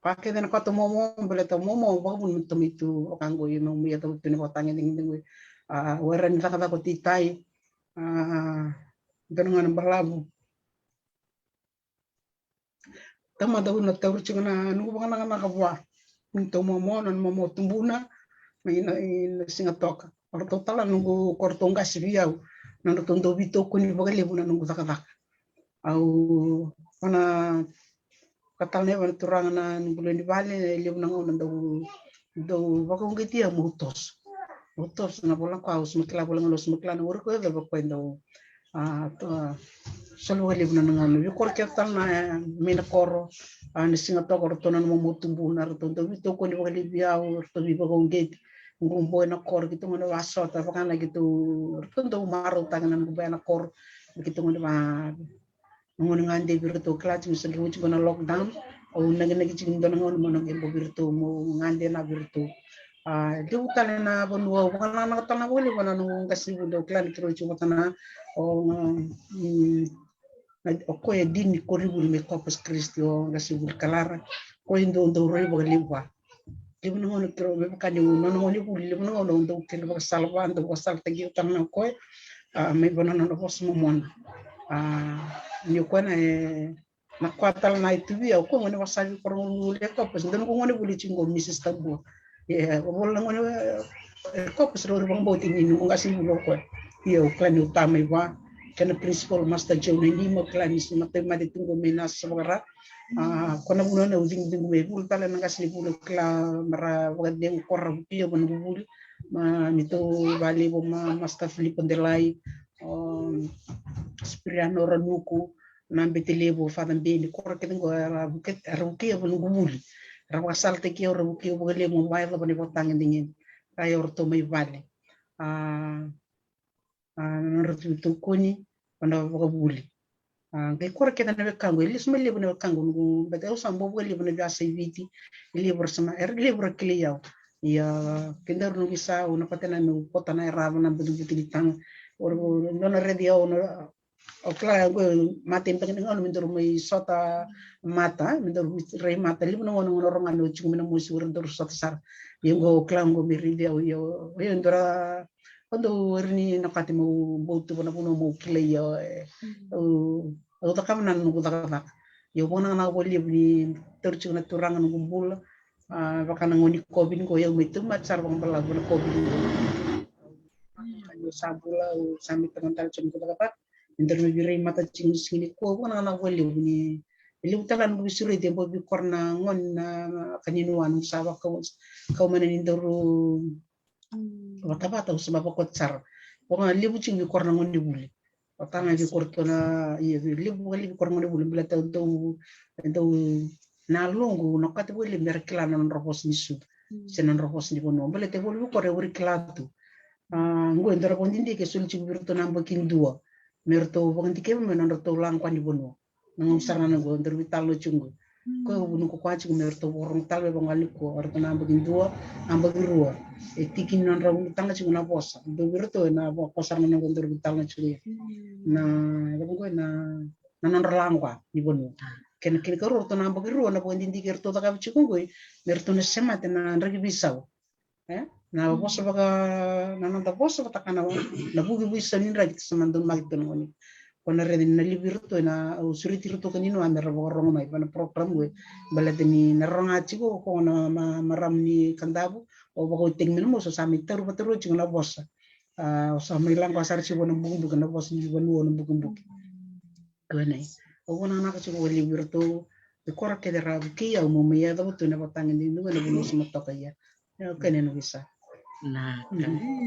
Ka kece na kota Momona, baleta Momona vakavuna me tamai tu vaka qo, ia nomu ia tau tu na vakatagedegede qo. A o ira ni cakacaka o teitai. A dua na gauna balavu. Tamata au na taura tiko na noqu vakanakanaka vua. Ni tou momo, na momo tubuna mai na, i na Sigatoka. O ratou tale noqu, ko ratou qasi vei au. Na nodratou dau veitokoni vakalevu na noqu cakacaka. Au vana katala na yava na turaga na noqu lewe ni vale, e levu na gauna dau, dau vakauqeti au meu toso. Meu toso na vola ko au, se meu kila vola gauna, se meu kila na wari ko e cava ko e dau a soli vakalevu na gauna. Vei koro kece tale na mai na koro, a na Sigatoka, o ratou na nomu tubuna, ratou dau veitokoni vakalevu vei au, ratou veivakauqeti. Qo bau e na koro keitou gone vasota, vaka na keitou, ratou dau marautaka na noqu bau e na koro. Keitou gone va, gone gade vei iratou, kila tiko ni sa drau tiko na lockdown. Au nakinaki tiko ni dua na gauna mo na qai bau vei iratou, mo gade na vei iratou. A levu tale na vanua au vakanakanaka tale na vakalevu na noqu qasenivuli, au kila ni keirau tiko vata na o o koya e dini koronivuli mai Corpus Christi, o qasenivuli Kalara. Koya e dau dau rai vakalevu vua. Levu na gauna keirau, me vaka niu nona gauna ni vuli, levu na gauna au dau kere vakasala vua, dau vakasalataki au tale na o koya. A mai vua na nona vosa momona. A ni o koya na e na koya tale na e tu vei au, o koya gone vakasavi koro gone vuli e Corpus, dua noqu gone vuli tiko qo Mrs Tabua. Ia o vola na gone e Corpus rau ri vakabauti ni noqu qasenivuli o koya. Ia au kila niu ta mai vua, kei na principal Master Joe Nainima, au kila ni se matai mate tu qo mai na sa vakara. A ko na vuna na au ciqiciqi mai vuli tale na qasenivuli, au kila me ra vakacegu ko ra vukia va noqu vuli. Ma ni tou valevu ma Master Filipo Delai, o Spiriano Ranuku, na bete levu, Father Beni, koro kece qo era vuke, era vuke va noqu vuli. Era vakasalataki au, era vuke vakalevu, vakayacova na ivakatagedegede. Ka ia o ratou mai vale. A, a, na nodratou tokoni, vana vakavuli. A, qai koro kece na wekaqu, e lesu mai levu na wekaqu, noqu bete au sa bau vakalevu na veiyasa i Viti, e levu ra sa ma, era levu ra kilai au. Ia, kedaru noqu isa, au na patena meu kota na erava na butubutu ni taga. O, o, dua na redi au na O kila qo mata e beka ni gauna me daru mai sota mata, me daru mai rai mata, levu na gauna, gauna rogo ga meu tiko mai na mosi, ura daru sota sara. Ia qo o kila qo me raici au, ia o, ia dua ra, o dau ira ni na kati meu bau tu va na vanua meu kilai au, e, au, au cakava na noqu cakacaka. Ia au vakanakanaka vakalevu ni tauri tiko na Turaga noqu bula, a, vaka na gauna ni COVID qo, ia au mai tauvimate sara vakabalavu na COVID qo. Au sa bula, au sa mai tamatala tiko ni cakacaka. Ni daru mai virai mata tiko ni siga nikua, vua na gauna vakalevu ni e levu tale na veisureti e bau veikoro na gone na kaninuanu sa vakau, kau mana ni daru vatavata, au sa mai vakoti sara. Vaka levu tiko veikoro na gone vuli. Vata ga veikoro tu na, ia, levu vakalevu veikoro na gone vuli, baleta dau, dau na loqu na kati vakalevu mera kila na nodra vosa ni sucu se na nodra vosa ni vanua. Baleta e voli veikoro e voli kila tu. A, qo e dua na vakadidike e soli tiko vei iratou na yabaki dua me ratou vakadikeva me nodratou laqwa ni vanua. Na gauna sara na qo daru veitalanoa tiko qo. Ko e vunu ko koya tiko me ratou vakarogo tale me vagale ni kua, o ratou na yabaki dua, yabaki rua. E tiki ni nodra ulutaga tiko na vosa. Dau vei iratou ena vosa sara na qo daru veitalanoa tiko ia. Na, e vaqo na, na nodra laqwa ni vanua. Kena, kena karua, o ratou na yabaki rua na vakadidike e ratou cakava tiko qo me ratou na semata na draki veisau. E? Na vosa vaka, na noda vosa vata ka na, na vuki veisau ni draki sa na dau maki tu na gone. Ko na raica ni na levu iratou ena, au sureti iratou ka ni nua me ra vakarogo mai vei na program qo. Baleta ni na rogo tiko ko na ma, marama ni Kadavu, o vakauteki me na moso sa mai taru vatarua tiko na vosa. A, o sa mai laqwa sara tiko na bukibuki, na vosa ni vanua na bukibuki. Kua nei. Au vakayagataka tiko vakalevu vei iratou, veikoro kece ra vukei au meu mai yacova tu ena vatagi ni dua na vanua sa mai toka ia. Ia, kua nei, na visa. Naka,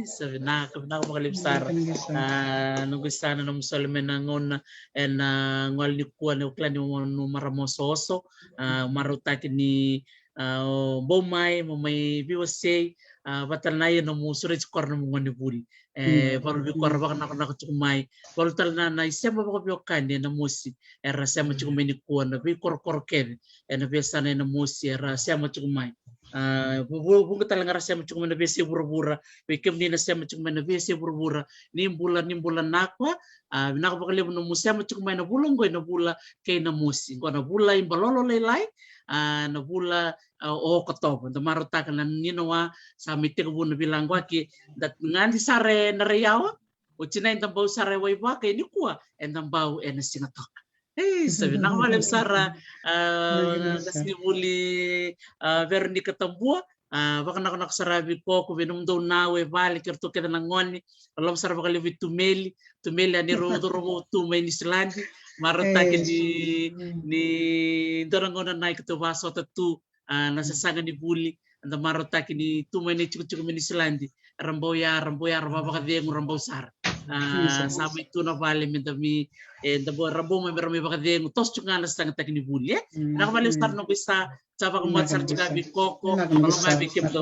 sa vinaka, vinaka vakalevu sara. A, noqu isa, na nomu soli mai na gauna ena gole nikua, na kila ni o marama osooso, a, marautaki ni a, o bau mai, mo mai veiwasei, a, vata na ia nomu sureti koro nomu gone vuli. E, valu veikoro vakanakonako tiko mai. Valu tale na, na isema vakaveiwekani ena mosi era sema tiko mai nikua, na veikorokoro kece ena veiyasana ena mosi era sema tiko mai. A, vu, vu, vuqa tale ga ra sema tiko mai na veiyasai vuravura, vei kemuni na sema tiko mai na veiyasai vuravura, ni bula, ni bula nakwa. A, vinaka vakalevu nomu sema tiko mai na vula oqo, na vula kei na mosi. Qo na vula i Balolo Lailai, a, na vula a, o Okotova. Da marautaka na nina wa sa mai tekivu na veilaqwaki, da gadi sara ena rai yawa, o tinai da bau sara e Waivaka, e nikua eda bau ena Sigatoka. Ei, sa vinaka vakalevu sara, a, qasenivuli, a, Veronica Tabua, a, vakanakonako sara vei koko, vei nomudou nau e vale, kei ratou kece na gone, loloma sara vakalevu vei Tumeli, Tumeli a ni rau, rau tu mai Niusiladi, marautaki ni, ni dua na gauna na i keitou vasota tu, a, na sasaga ni vuli, eda marautaki ni tu mai na itikotiko mai Niusiladi, ra bau ya, ra bau ya, ra vavakacegu, ra bau sara. A, sa mai tu na vale me da mi, e, da bau, ra bau mai me ra mai vakacegu, toso tiko ga na sasagataki ni vuli, e? Vinaka vakalevu sara noqu isa, sa vakamoce sara tiko vei koko, vinaka noqu isa, vinaka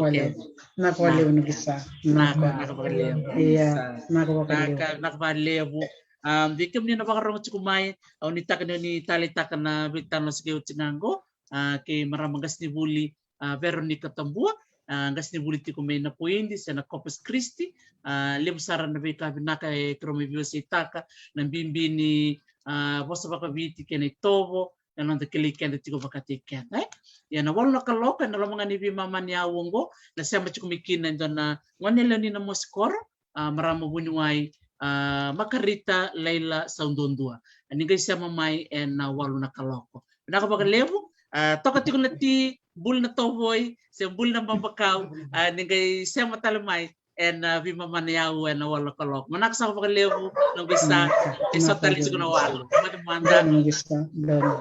vakalevu noqu isa. Naka, naka vakalevu. Ia, naka vakalevu. Naka, naka vakalevu. A, vei kemuni na vakarorogo tiko mai, au nuitaka ni o ni taleitaka na veitalanoa sa kei oti ga qo, a, kei marama qasenivuli, a, Veronica Tabua, a, qasenivuli tiko mai Napoidi se na Corpus Christi, a, levu sara na veika vinaka e keirau mai veiwaseitaka, na bibi ni, a, vosa vakaviti kei na itovo, na noda kilai keda tiko vakataki keda, e? Ia na walu na kaloko, ena loma ga ni veimama ni aua oqo, na sema tiko mai kina e dua na gone lewe ni Namosi Koro, a, marama vuniwai, a, Makarita Laila Sauduadua. A, ni qai sema mai ena walu na kaloko. Vinaka vakalevu, a, toka tiko na ti, buli na tovoi, se buli na babakau, a, ni qai sema tale mai ena veimama ni aua ena walu na kaloko. Vinaka saka vakalevu, noqu isa, e so tale tiko na walu. Moce mada. Noqu isa, donu.